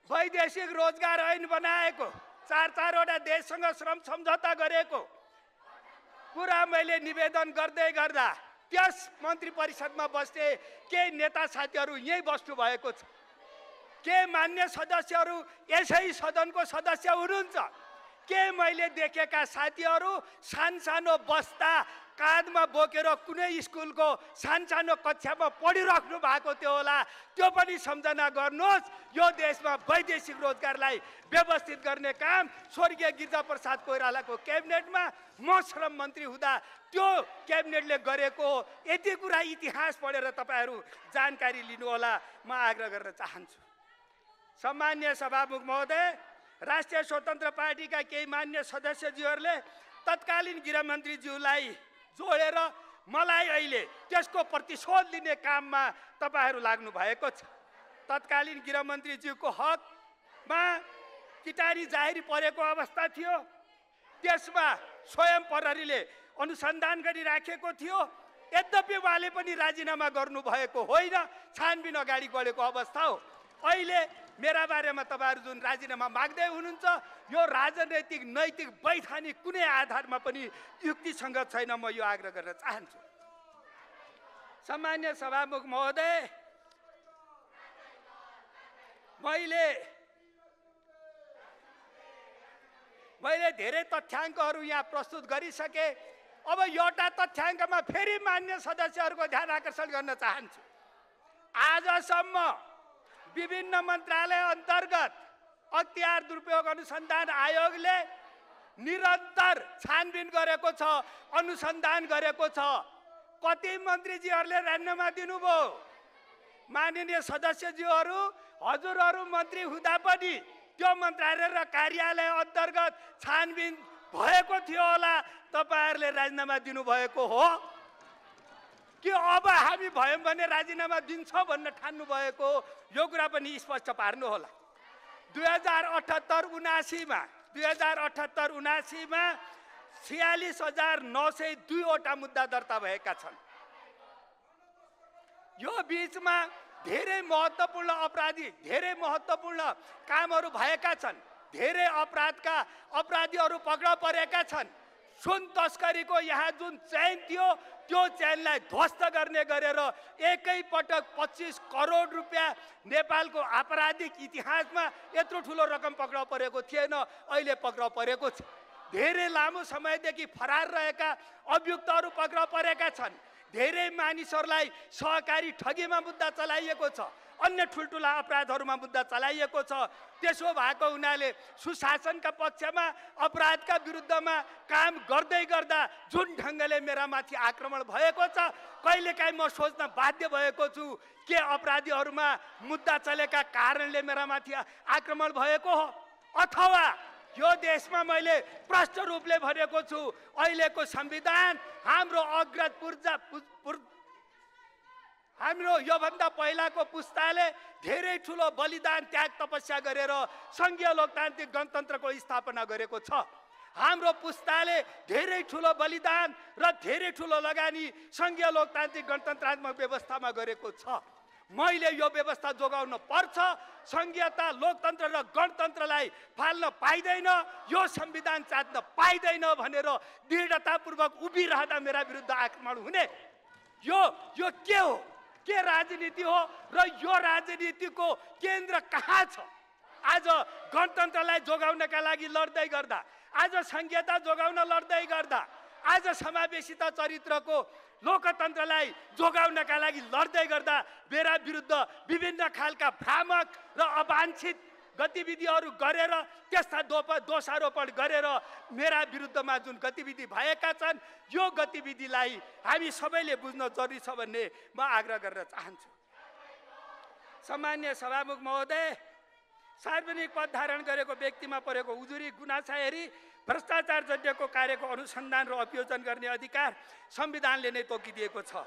वैदेशिक रोजगार ऐन बनाएको, 4-4वटा देशसँग श्रम सम्झौता गरेको कुरा मैले निवेदन गर्दै गर्दा त्यस मन्त्री परिषदमा बस्ने केही नेता साथीहरू यहीँ बस्नु भएको छ। के मान्य सदस्यहरू यसै सदनको सदस्य हुनुहुन्छ? के मैले देखेका साथीहरू सानसानो बस्ता काँधमा बोकेर कुनै स्कुलको सानसानो कक्षामा पढिराख्नु भएको थियो होला? त्यो पनि सम्झना गर्नुहोस्। यो देशमा वैदेशिक रोजगारलाई व्यवस्थित गर्ने काम स्वर्गीय गिरिजाप्रसाद कोइरालाको क्याबिनेटमा म श्रम मन्त्री हुँदा त्यो क्याबिनेटले गरेको हो। यति कुरा इतिहास पढेर तपाईँहरू जानकारी लिनु होला, म आग्रह गर्न चाहन्छु। सम्मान्य सभामुख महोदय, राष्ट्रिय स्वतन्त्र पार्टीका केही मान्य सदस्यज्यूहरूले तत्कालीन गृहमन्त्रीज्यूलाई जोडेर मलाई अहिले त्यसको प्रतिशोध लिने काममा तपाईँहरू लाग्नु भएको छ। तत्कालीन गृहमन्त्रीज्यूको हकमा किटारी जाहेरी परेको अवस्था थियो। त्यसमा स्वयं प्रहरीले अनुसन्धान गरिराखेको थियो। यद्यपि उहाँले पनि राजीनामा गर्नुभएको होइन, छानबिन अगाडि बढेको अवस्था हो। अहिले मेरा बारेमा तपाईँहरू जुन राजीनामा माग्दै हुनुहुन्छ, यो राजनैतिक नैतिक वैधानिक कुनै आधारमा पनि युक्तिसँग छैन। म यो आग्रह गर्न चाहन्छु। सम्मान्य सभामुख महोदय, मैले धेरै तथ्याङ्कहरू यहाँ प्रस्तुत गरिसके। अब एउटा तथ्याङ्कमा फेरि मान्य सदस्यहरूको ध्यान आकर्षण गर्न चाहन्छु। आजसम्म विभिन्न मन्त्रालय अन्तर्गत अख्तियार दुरुपयोग अनुसन्धान आयोगले निरन्तर छानबिन गरेको छ, अनुसन्धान गरेको छ। कति मन्त्रीजीहरूले राजीनामा दिनुभयो? माननीय सदस्यज्यूहरू, हजुरहरू मन्त्री हुँदा पनि त्यो मन्त्रालय र कार्यालय अन्तर्गत छानबिन भएको थियो होला, तपाईँहरूले राजीनामा दिनुभएको हो कि अब हामी भयौँ भने राजीनामा दिन्छौँ भन्न ठान्नु भएको? यो कुरा पनि स्पष्ट पार्नु होला। 2078-79मा 46,902वटा मुद्दा दर्ता भएका छन्। यो बीचमा धेरै महत्त्वपूर्ण कामहरू भएका छन्। धेरै अपराधीहरू पक्रा परेका छन्। सुन तस्करीको यहाँ जुन चैन थियो, त्यो चैनलाई ध्वस्त गर्ने गरेर एकैपटक 25 करोड रुपियाँ नेपालको आपराधिक इतिहासमा यत्रो ठुलो रकम पक्राउ परेको थिएन, अहिले पक्राउ परेको छ। धेरै लामो समयदेखि फरार रहेका अभियुक्तहरू पक्राउ परेका छन्। धेरै मानिसहरूलाई सहकारी ठगीमा मुद्दा चलाइएको छ, अन्य ठुल्ठुला अपराधहरूमा मुद्दा चलाइएको छ। त्यसो भएको हुनाले सुशासनका पक्षमा अपराधका विरुद्धमा काम गर्दै गर्दा जुन ढङ्गले मेरामाथि आक्रमण भएको छ, कहिलेकाहीँ म सोच्न बाध्य भएको छु के अपराधीहरूमा मुद्दा चलेका कारणले मेरामाथि आक्रमण भएको हो, अथवा यो देशमा मैले प्रष्ट रूपले भनेको छु अहिलेको संविधान हाम्रो हाम्रो योभन्दा पहिलाको पुस्ताले धेरै ठुलो बलिदान त्याग तपस्या गरेर सङ्घीय लोकतान्त्रिक गणतन्त्रको स्थापना गरेको छ। हाम्रो पुस्ताले धेरै ठुलो बलिदान र धेरै ठुलो लगानी सङ्घीय लोकतान्त्रिक गणतन्त्रात्मक व्यवस्थामा गरेको छ। मैले यो व्यवस्था जोगाउन पर्छ। सङ्घीयता, लोकतन्त्र र गणतन्त्रलाई फाल्न पाइँदैन, यो संविधान चाट्न पाइँदैन भनेर दृढतापूर्वक उभिरहँदा मेरा विरुद्ध आक्रमण हुने, यो के हो? के राजनीति हो? र यो राजनीतिको केन्द्र कहाँ छ? आज गणतन्त्रलाई जोगाउनका लागि लड्दै गर्दा, आज संघीयता जोगाउन लड्दै गर्दा, आज समावेशिता चरित्रको लोकतन्त्रलाई जोगाउनका लागि लड्दै गर्दा मेरा विरुद्ध विभिन्न खालका भ्रामक र अवाञ्छित गतिविधिहरू गरेर त्यस्ता दोषारोपण गरेर मेरा विरुद्धमा जुन गतिविधि भएका छन् यो गतिविधिलाई हामी सबैले बुझ्न जरुरी छ भन्ने म आग्रह गर्न चाहन्छु। सम्माननीय सभामुख महोदय, सार्वजनिक पद धारण गरेको व्यक्तिमा परेको उजुरी गुनासा हेरी भ्रष्टाचार जन्यको कार्यको अनुसन्धान र अभियोजन गर्ने अधिकार संविधानले नै तोकिदिएको छ।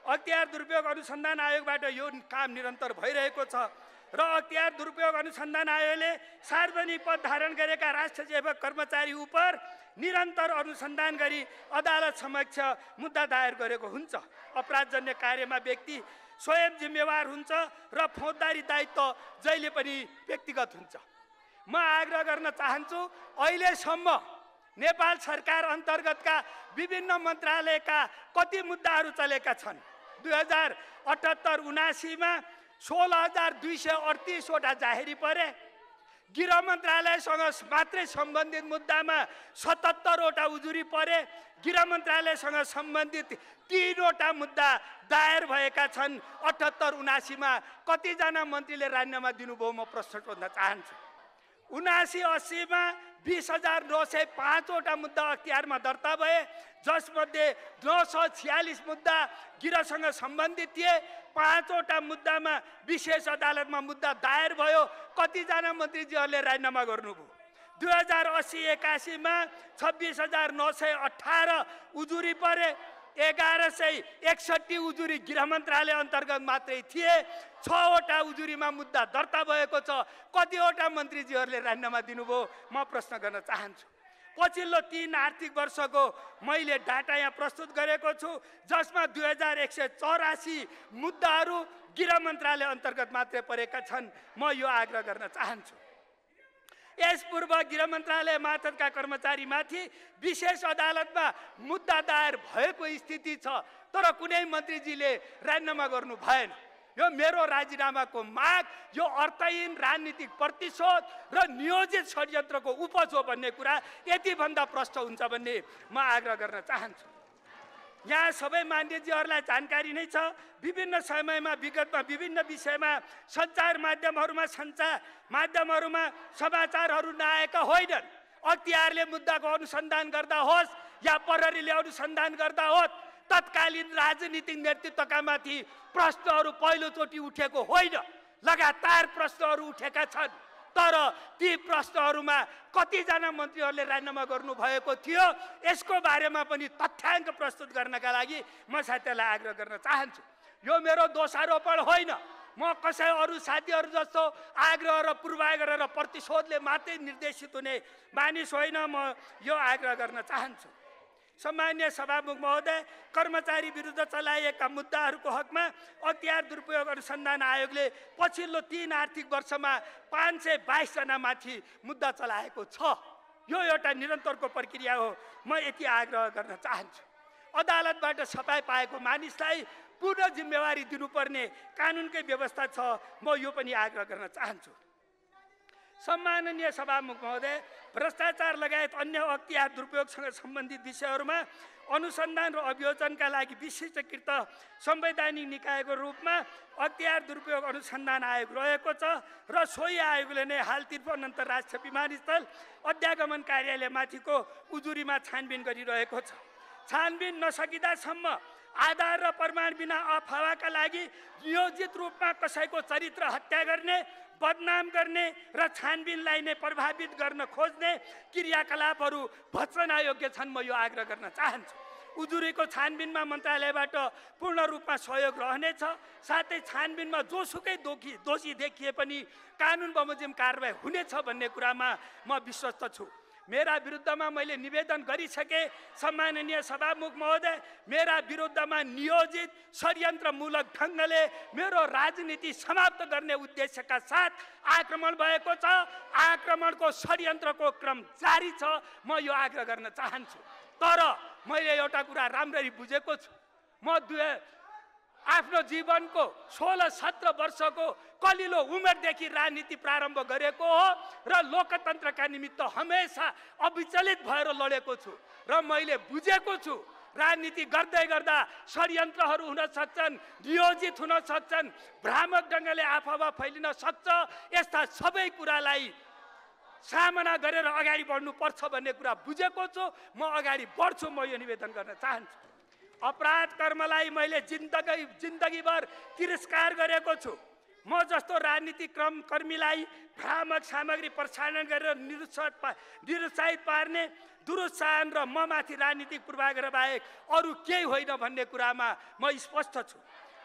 अख्तियार दुरुपयोग अनुसन्धान आयोगबाट यो काम निरन्तर भइरहेको छ र अख्तियार दुरुपयोग अनुसन्धान आयोगले सार्वजनिक पद धारण गरेका राष्ट्र सेवक कर्मचारी उप निरन्तर अनुसन्धान गरी अदालत समक्ष मुद्दा दायर गरेको हुन्छ। अपराधजन्य कार्यमा व्यक्ति स्वयं जिम्मेवार हुन्छ र फौजदारी दायित्व जहिले पनि व्यक्तिगत हुन्छ। म आग्रह गर्न चाहन्छु, अहिलेसम्म नेपाल सरकार अन्तर्गतका विभिन्न मन्त्रालयका कति मुद्दाहरू चलेका छन्। 2078-79मा 16,238 वटा जाहेरी परे। गृह मन्त्रालयसँग मात्रै सम्बन्धित मुद्दामा 77 वटा उजुरी परे। गृह मन्त्रालयसँग सम्बन्धित 3 वटा मुद्दा दायर भएका छन्। 78-79मा कतिजना मन्त्रीले राजीनामा दिनुभयो म प्रश्न सोध्न चाहन्छु। 79-80मा 20,905 वटा मुद्दा अख्तियारमा दर्ता भए, जसमध्ये 946 मुद्दा गृहसँग सम्बन्धित थिए। 5 वटा मुद्दामा विशेष अदालतमा मुद्दा दायर भयो। कतिजना मन्त्रीजीहरूले राजीनामा गर्नुभयो। 2080-81मा 26,918 उजुरी परे। 1161 उजुरी गृह मन्त्रालय अन्तर्गत मात्रै थिए। 6 वटा उजुरीमा मुद्दा दर्ता भएको छ। कतिवटा मन्त्रीजीहरूले राजीनामा दिनुभयो म प्रश्न गर्न चाहन्छु। पछिल्लो 3 आर्थिक वर्षको मैले डाटा यहाँ प्रस्तुत गरेको छु, जसमा 2184 मुद्दाहरू गृह मन्त्रालय अन्तर्गत मात्रै परेका छन्। म यो आग्रह गर्न चाहन्छु। यस पूर्व गृह मन्त्रालय मातहतका कर्मचारीमाथि विशेष अदालतमा मुद्दा दायर भएको स्थिति छ, तर कुनै मन्त्रीजीले राजीनामा गर्नु भएन। यो मेरो राजीनामाको माग यो अर्थहीन राजनीतिक प्रतिशोध र नियोजित षड्यन्त्रको उपज हो भन्ने कुरा यति भन्दा प्रष्ट हुन्छ भन्ने म आग्रह गर्न चाहन्छु। यहाँ सबै मान्यजीहरूलाई जानकारी नै छ, विभिन्न समयमा विगतमा विभिन्न विषयमा सञ्चार माध्यमहरूमा समाचारहरू नआएका होइनन्। अख्तियारले मुद्दाको अनुसन्धान गर्दा होस् या प्रहरीले अनुसन्धान गर्दा होस्, तत्कालीन राजनीतिक नेतृत्वका माथि प्रश्नहरू पहिलोचोटि उठेको होइन, लगातार प्रश्नहरू उठेका छन्। तर ती प्रश्नहरूमा कतिजना मन्त्रीहरूले राजीनामा गर्नुभएको थियो, यसको बारेमा पनि तथ्याङ्क प्रस्तुत गर्नका लागि म साथीहरूलाई आग्रह गर्न चाहन्छु। यो मेरो दोषारोपण होइन। म कसै अरू साथीहरू जस्तो आग्रह र पूर्वाग्रह र प्रतिशोधले मात्रै निर्देशित हुने मानिस होइन। म यो आग्रह गर्न चाहन्छु। सम्माननीय सभामुख महोदय, कर्मचारी विरुद्ध चलाइएका मुद्दाहरूको हकमा अख्तियार दुरुपयोग अनुसन्धान आयोगले पछिल्लो 3 आर्थिक वर्षमा 522 जनामाथि मुद्दा चलाएको छ। यो एउटा निरन्तरको प्रक्रिया हो। म यति आग्रह गर्न चाहन्छु, अदालतबाट सफाई पाएको मानिसलाई पूर्ण जिम्मेवारी दिनुपर्ने कानुनकै व्यवस्था छ। म यो पनि आग्रह गर्न चाहन्छु। सम्माननीय सभामुख महोदय, भ्रष्टाचार लगायत अन्य अख्तियार दुरुपयोगसँग सम्बन्धित विषयहरूमा अनुसन्धान र अभियोजनका लागि विशिष्टकृत संवैधानिक निकायको रूपमा अख्तियार दुरुपयोग अनुसन्धान आयोग रहेको छ र सोही आयोगले नै हाल त्रिभुवन अन्तर्राष्ट्रिय विमानस्थल अध्यागमन कार्यालयमाथिको उजुरीमा छानबिन गरिरहेको छ। छानबिन नसकिदासम्म आधार र प्रमाण बिना अफवाहका लागि नियोजित रूपमा कसैको चरित्र हत्या गर्ने, बदनाम गर्ने र छानबिनलाई नै प्रभावित गर्न खोज्ने क्रियाकलापहरू भत्सना योग्य छन्। म यो आग्रह गर्न चाहन्छु। उजुरीको छानबिनमा मन्त्रालयबाट पूर्ण रूपमा सहयोग रहनेछ। साथै छानबिनमा जोसुकै दोषी देखिए पनि कानुन बमोजिम कारबाही हुनेछ भन्ने कुरामा म विश्वस्त छु। मेरा विरुद्धमा मैले निवेदन गरिसके। सम्माननीय सभामुख महोदय, मेरा विरुद्धमा नियोजित षड्यन्त्रमूलक ढङ्गले मेरो राजनीति समाप्त गर्ने उद्देश्यका साथ आक्रमण भएको छ। आक्रमणको षड्यन्त्रको क्रम जारी छ। म यो आग्रह गर्न चाहन्छु। तर मैले एउटा कुरा राम्ररी बुझेको छु। म आफ्नो जीवनको 16-17 वर्षको कलिलो उमेरदेखि राजनीति प्रारम्भ गरेको हो र लोकतन्त्रका निमित्त हमेसा अविचलित भएर लडेको छु र मैले बुझेको छु राजनीति गर्दै गर्दा षड्यन्त्रहरू हुन सक्छन्, नियोजित हुन सक्छन्, भ्रामक ढङ्गले अफवाह फैलिन सक्छ। यस्ता सबै कुरालाई सामना गरेर अगाडि बढ्नुपर्छ भन्ने कुरा बुझेको छु। म अगाडि बढ्छु, म यो निवेदन गर्न चाहन्छु। अपराध कर्मलाई मैले जिन्दगीभर तिरस्कार गरेको छु। म जस्तो राजनीतिक कर्मीलाई भ्रामक सामग्री प्रसारण गरेर निरुत्साहित पार्ने दुरुत्साहन र ममाथि राजनीतिक पूर्वाग्रह बाहेक अरू केही होइन भन्ने कुरामा म स्पष्ट छु।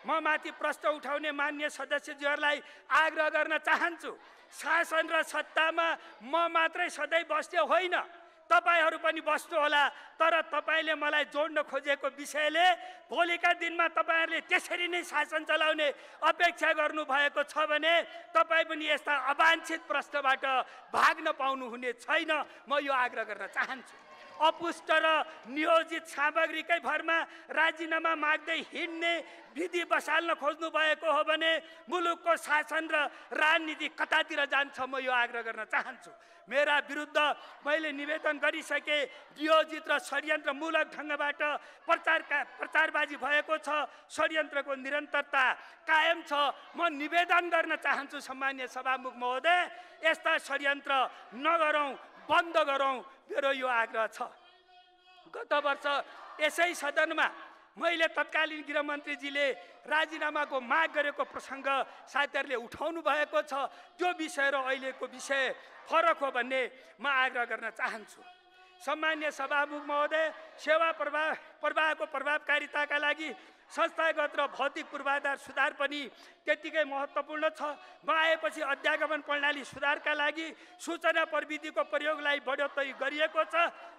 म माथि प्रश्न उठाउने मान्य सदस्यज्यूहरूलाई आग्रह गर्न चाहन्छु, शासन र सत्तामा म मात्रै सधैँ बस्ने होइन, तपाईहरू पनि बस्नुहोला। तर तपाईँले मलाई जोड्न खोजेको विषयले भोलिका दिनमा तपाईँहरूले त्यसरी नै शासन चलाउने अपेक्षा गर्नुभएको छ भने तपाईँ पनि यस्ता अवाञ्छित प्रश्नबाट भाग्न पाउनुहुने छैन। म यो आग्रह गर्न चाहन्छु। अपुष्ट र नियोजित सामग्रीकै भरमा राजीनामा माग्दै हिँड्ने विधि बसाल्न खोज्नु भएको हो भने मुलुकको शासन र राजनीति कतातिर जान्छ, म यो आग्रह गर्न चाहन्छु। मेरा विरुद्ध मैले निवेदन गरिसके नियोजित र षड्यन्त्रमूलक ढङ्गबाट प्रचारबाजी भएको छ, षड्यन्त्रको निरन्तरता कायम छ। म निवेदन गर्न चाहन्छु सम्मान्य सभामुख महोदय, यस्ता षड्यन्त्र नगरौँ, बन्द गरौँ, मेरो यो आग्रह छ। गत वर्ष यसै सदनमा मैले तत्कालीन गृहमन्त्रीजीले राजीनामाको माग गरेको प्रसङ्ग साथीहरूले उठाउनु भएको छ। त्यो विषय र अहिलेको विषय फरक हो भन्ने म आग्रह गर्न चाहन्छु। सम्मान्य सभामुख महोदय, सेवा प्रवाहको प्रभावकारिताका लागि संस्थागत र भौतिक पूर्वाधार सुधार पनि त्यत्तिकै महत्त्वपूर्ण छ। म आएपछि अध्यागमन प्रणाली सुधारका लागि सूचना प्रविधिको प्रयोगलाई बढोत्तरी गरिएको छ।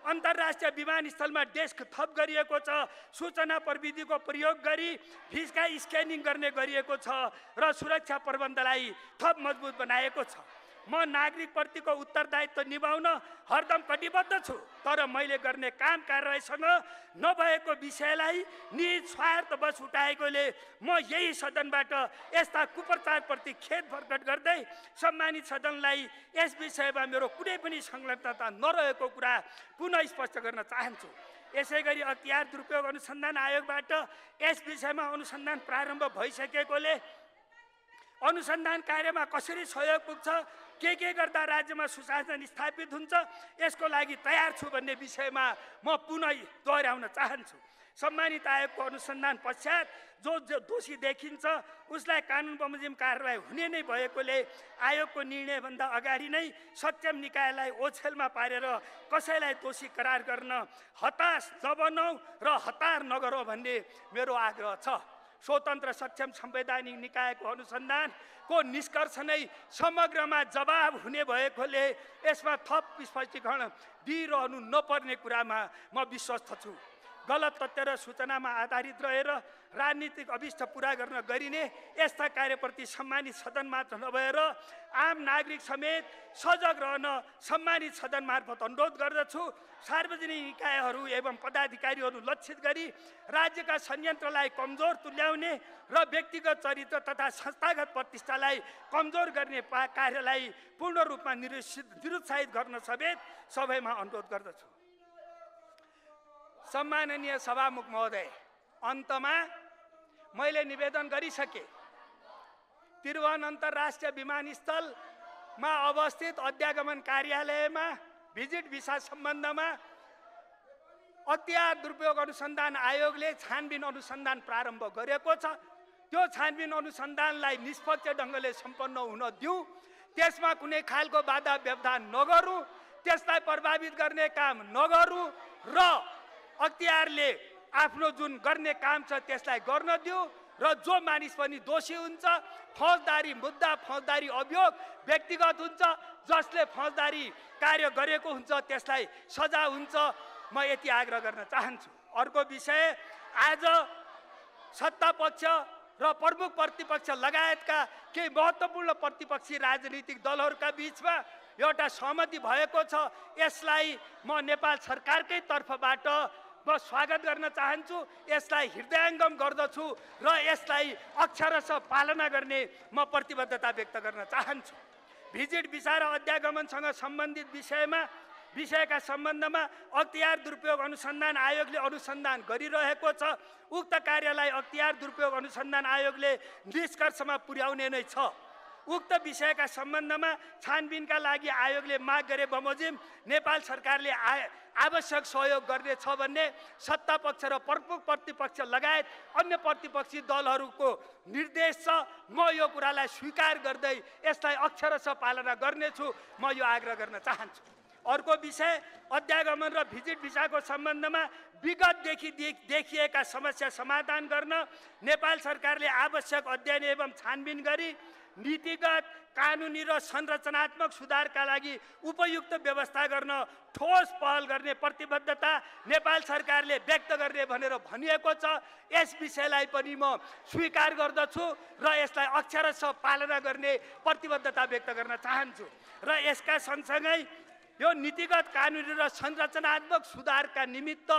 अन्तर्राष्ट्रिय विमानस्थलमा डेस्क थप गरिएको छ। सूचना प्रविधिको प्रयोग गरी भिसा स्क्यानिङ गर्ने गरिएको छ र सुरक्षा प्रबन्धलाई थप मजबुत बनाएको छ। म नागरिकप्रतिको उत्तरदायित्व निभाउन हरदम कटिबद्ध छु, तर मैले गर्ने काम कारबाहीसँग नभएको विषयलाई निज स्वार्थवश उठाएकोले म यही सदनबाट यस्ता कुप्रचारप्रति खेद प्रकट गर्दै सम्मानित सदनलाई यस विषयमा मेरो कुनै पनि संलग्नता नरहेको कुरा पुनः स्पष्ट गर्न चाहन्छु। यसै गरी हतियार दुरुपयोग अनुसन्धान आयोगबाट यस विषयमा अनुसन्धान प्रारम्भ भइसकेकोले अनुसन्धान कार्यमा कसरी सहयोग पुग्छ, के गर्दा राज्यमा सुशासन स्थापित हुन्छ, यसको लागि तयार छु भन्ने विषयमा म पुनः दोहोऱ्याउन चाहन्छु। सम्मानित आयोगको अनुसन्धान पश्चात जो दोषी देखिन्छ उसलाई कानुन बमोजिम कारबाही हुने नै भएकोले आयोगको निर्णयभन्दा अगाडि नै सक्षम निकायलाई ओछेलमा पारेर कसैलाई दोषी करार गर्न हताश नबनौँ र हतार नगरौँ भन्ने मेरो आग्रह छ। स्वतन्त्र सक्षम संवैधानिक निकायको अनुसन्धानको निष्कर्ष नै समग्रमा जवाब हुने भएकोले यसमा थप स्पष्टीकरण दिइरहनु नपर्ने कुरामा म विश्वस्त छु। गलत तथ्य र सूचनामा आधारित रहेर राजनीतिक अभिष्ट पुरा गर्न गरिने यस्ता कार्यप्रति सम्मानित सदन मात्र नभएर आम नागरिक समेत सजग रहन सम्मानित सदन मार्फत अनुरोध गर्दछु। सार्वजनिक निकायहरू एवं पदाधिकारीहरू लक्षित गरी राज्यका संयन्त्रलाई कमजोर तुल्याउने र व्यक्तिगत चरित्र तथा संस्थागत प्रतिष्ठालाई कमजोर गर्ने कार्यलाई पूर्ण रूपमा निरुत्साहित गर्न समेत सबैमा अनुरोध गर्दछु। सम्माननीय सभामुख महोदय, अन्तमा मैले निवेदन गरिसके त्रिभुवन अन्तर्राष्ट्रिय विमानस्थलमा अवस्थित अध्यागमन कार्यालयमा भिजिट भिसा सम्बन्धमा हतियार दुरुपयोग अनुसन्धान आयोगले छानबिन अनुसन्धान प्रारम्भ गरेको छ। त्यो छानबिन अनुसन्धानलाई निष्पक्ष ढङ्गले सम्पन्न हुन दिउँ, त्यसमा कुनै खालको बाधा व्यवधान नगरौँ, त्यसलाई प्रभावित गर्ने काम नगरौँ र अख्तियारले आफ्नो जुन गर्ने काम छ त्यसलाई गर्न दियो र जो मानिस पनि दोषी हुन्छ, फौजदारी मुद्दा फौजदारी अभियोग व्यक्तिगत हुन्छ, जसले फौजदारी कार्य गरेको हुन्छ त्यसलाई सजा हुन्छ। म यति आग्रह गर्न चाहन्छु। अर्को विषय, आज सत्ता पक्ष र प्रमुख प्रतिपक्ष लगायतका केही महत्त्वपूर्ण प्रतिपक्षी राजनीतिक दलहरूका बीचमा एउटा सहमति भएको छ। यसलाई म नेपाल सरकारकै तर्फबाट म स्वागत गर्न चाहन्छु, यसलाई हृदयङ्गम गर्दछु र यसलाई अक्षरशः पालना गर्ने म प्रतिबद्धता व्यक्त गर्न चाहन्छु। भिजिट भिसा र अध्यागमनसँग सम्बन्धित विषयका सम्बन्धमा अख्तियार दुरुपयोग अनुसन्धान आयोगले अनुसन्धान गरिरहेको छ। उक्त कार्यलाई अख्तियार दुरुपयोग अनुसन्धान आयोगले निष्कर्षमा पुर्याउने नै छ। उक्त विषयका सम्बन्धमा छानबिनका लागि आयोगले माग गरे बमोजिम नेपाल सरकारले आवश्यक सहयोग गर्नेछ भन्ने सत्तापक्ष र प्रमुख प्रतिपक्ष लगायत अन्य प्रतिपक्षी दलहरूको निर्देश छ। म यो कुरालाई स्वीकार गर्दै यसलाई अक्षरशः पालना गर्नेछु, म यो आग्रह गर्न चाहन्छु। अर्को विषय अध्यागमन र भिजिट भिसाको सम्बन्धमा विगतदेखि देखिएका समस्या समाधान गर्न नेपाल सरकारले आवश्यक अध्ययन एवं छानबिन गरी नीतिगत, कानुनी र संरचनात्मक सुधारका लागि उपयुक्त व्यवस्था गर्न ठोस पहल गर्ने प्रतिबद्धता नेपाल सरकारले व्यक्त गर्ने भनेर भनिएको छ। यस विषयलाई पनि म स्वीकार गर्दछु र यसलाई अक्षरशः पालना गर्ने प्रतिबद्धता व्यक्त गर्न चाहन्छु। र यसका सँगसँगै यो नीतिगत, कानुनी र संरचनात्मक सुधारका निमित्त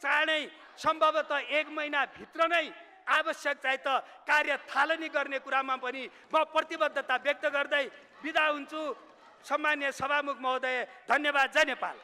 चाँडै सम्भवतः 1 महिनाभित्र नै आवश्यक चाहिँ त कार्य थालनी गर्ने कुरामा पनि म प्रतिबद्धता व्यक्त गर्दै बिदा हुन्छु। सम्माननीय सभामुख महोदय, धन्यवाद। जय नेपाल।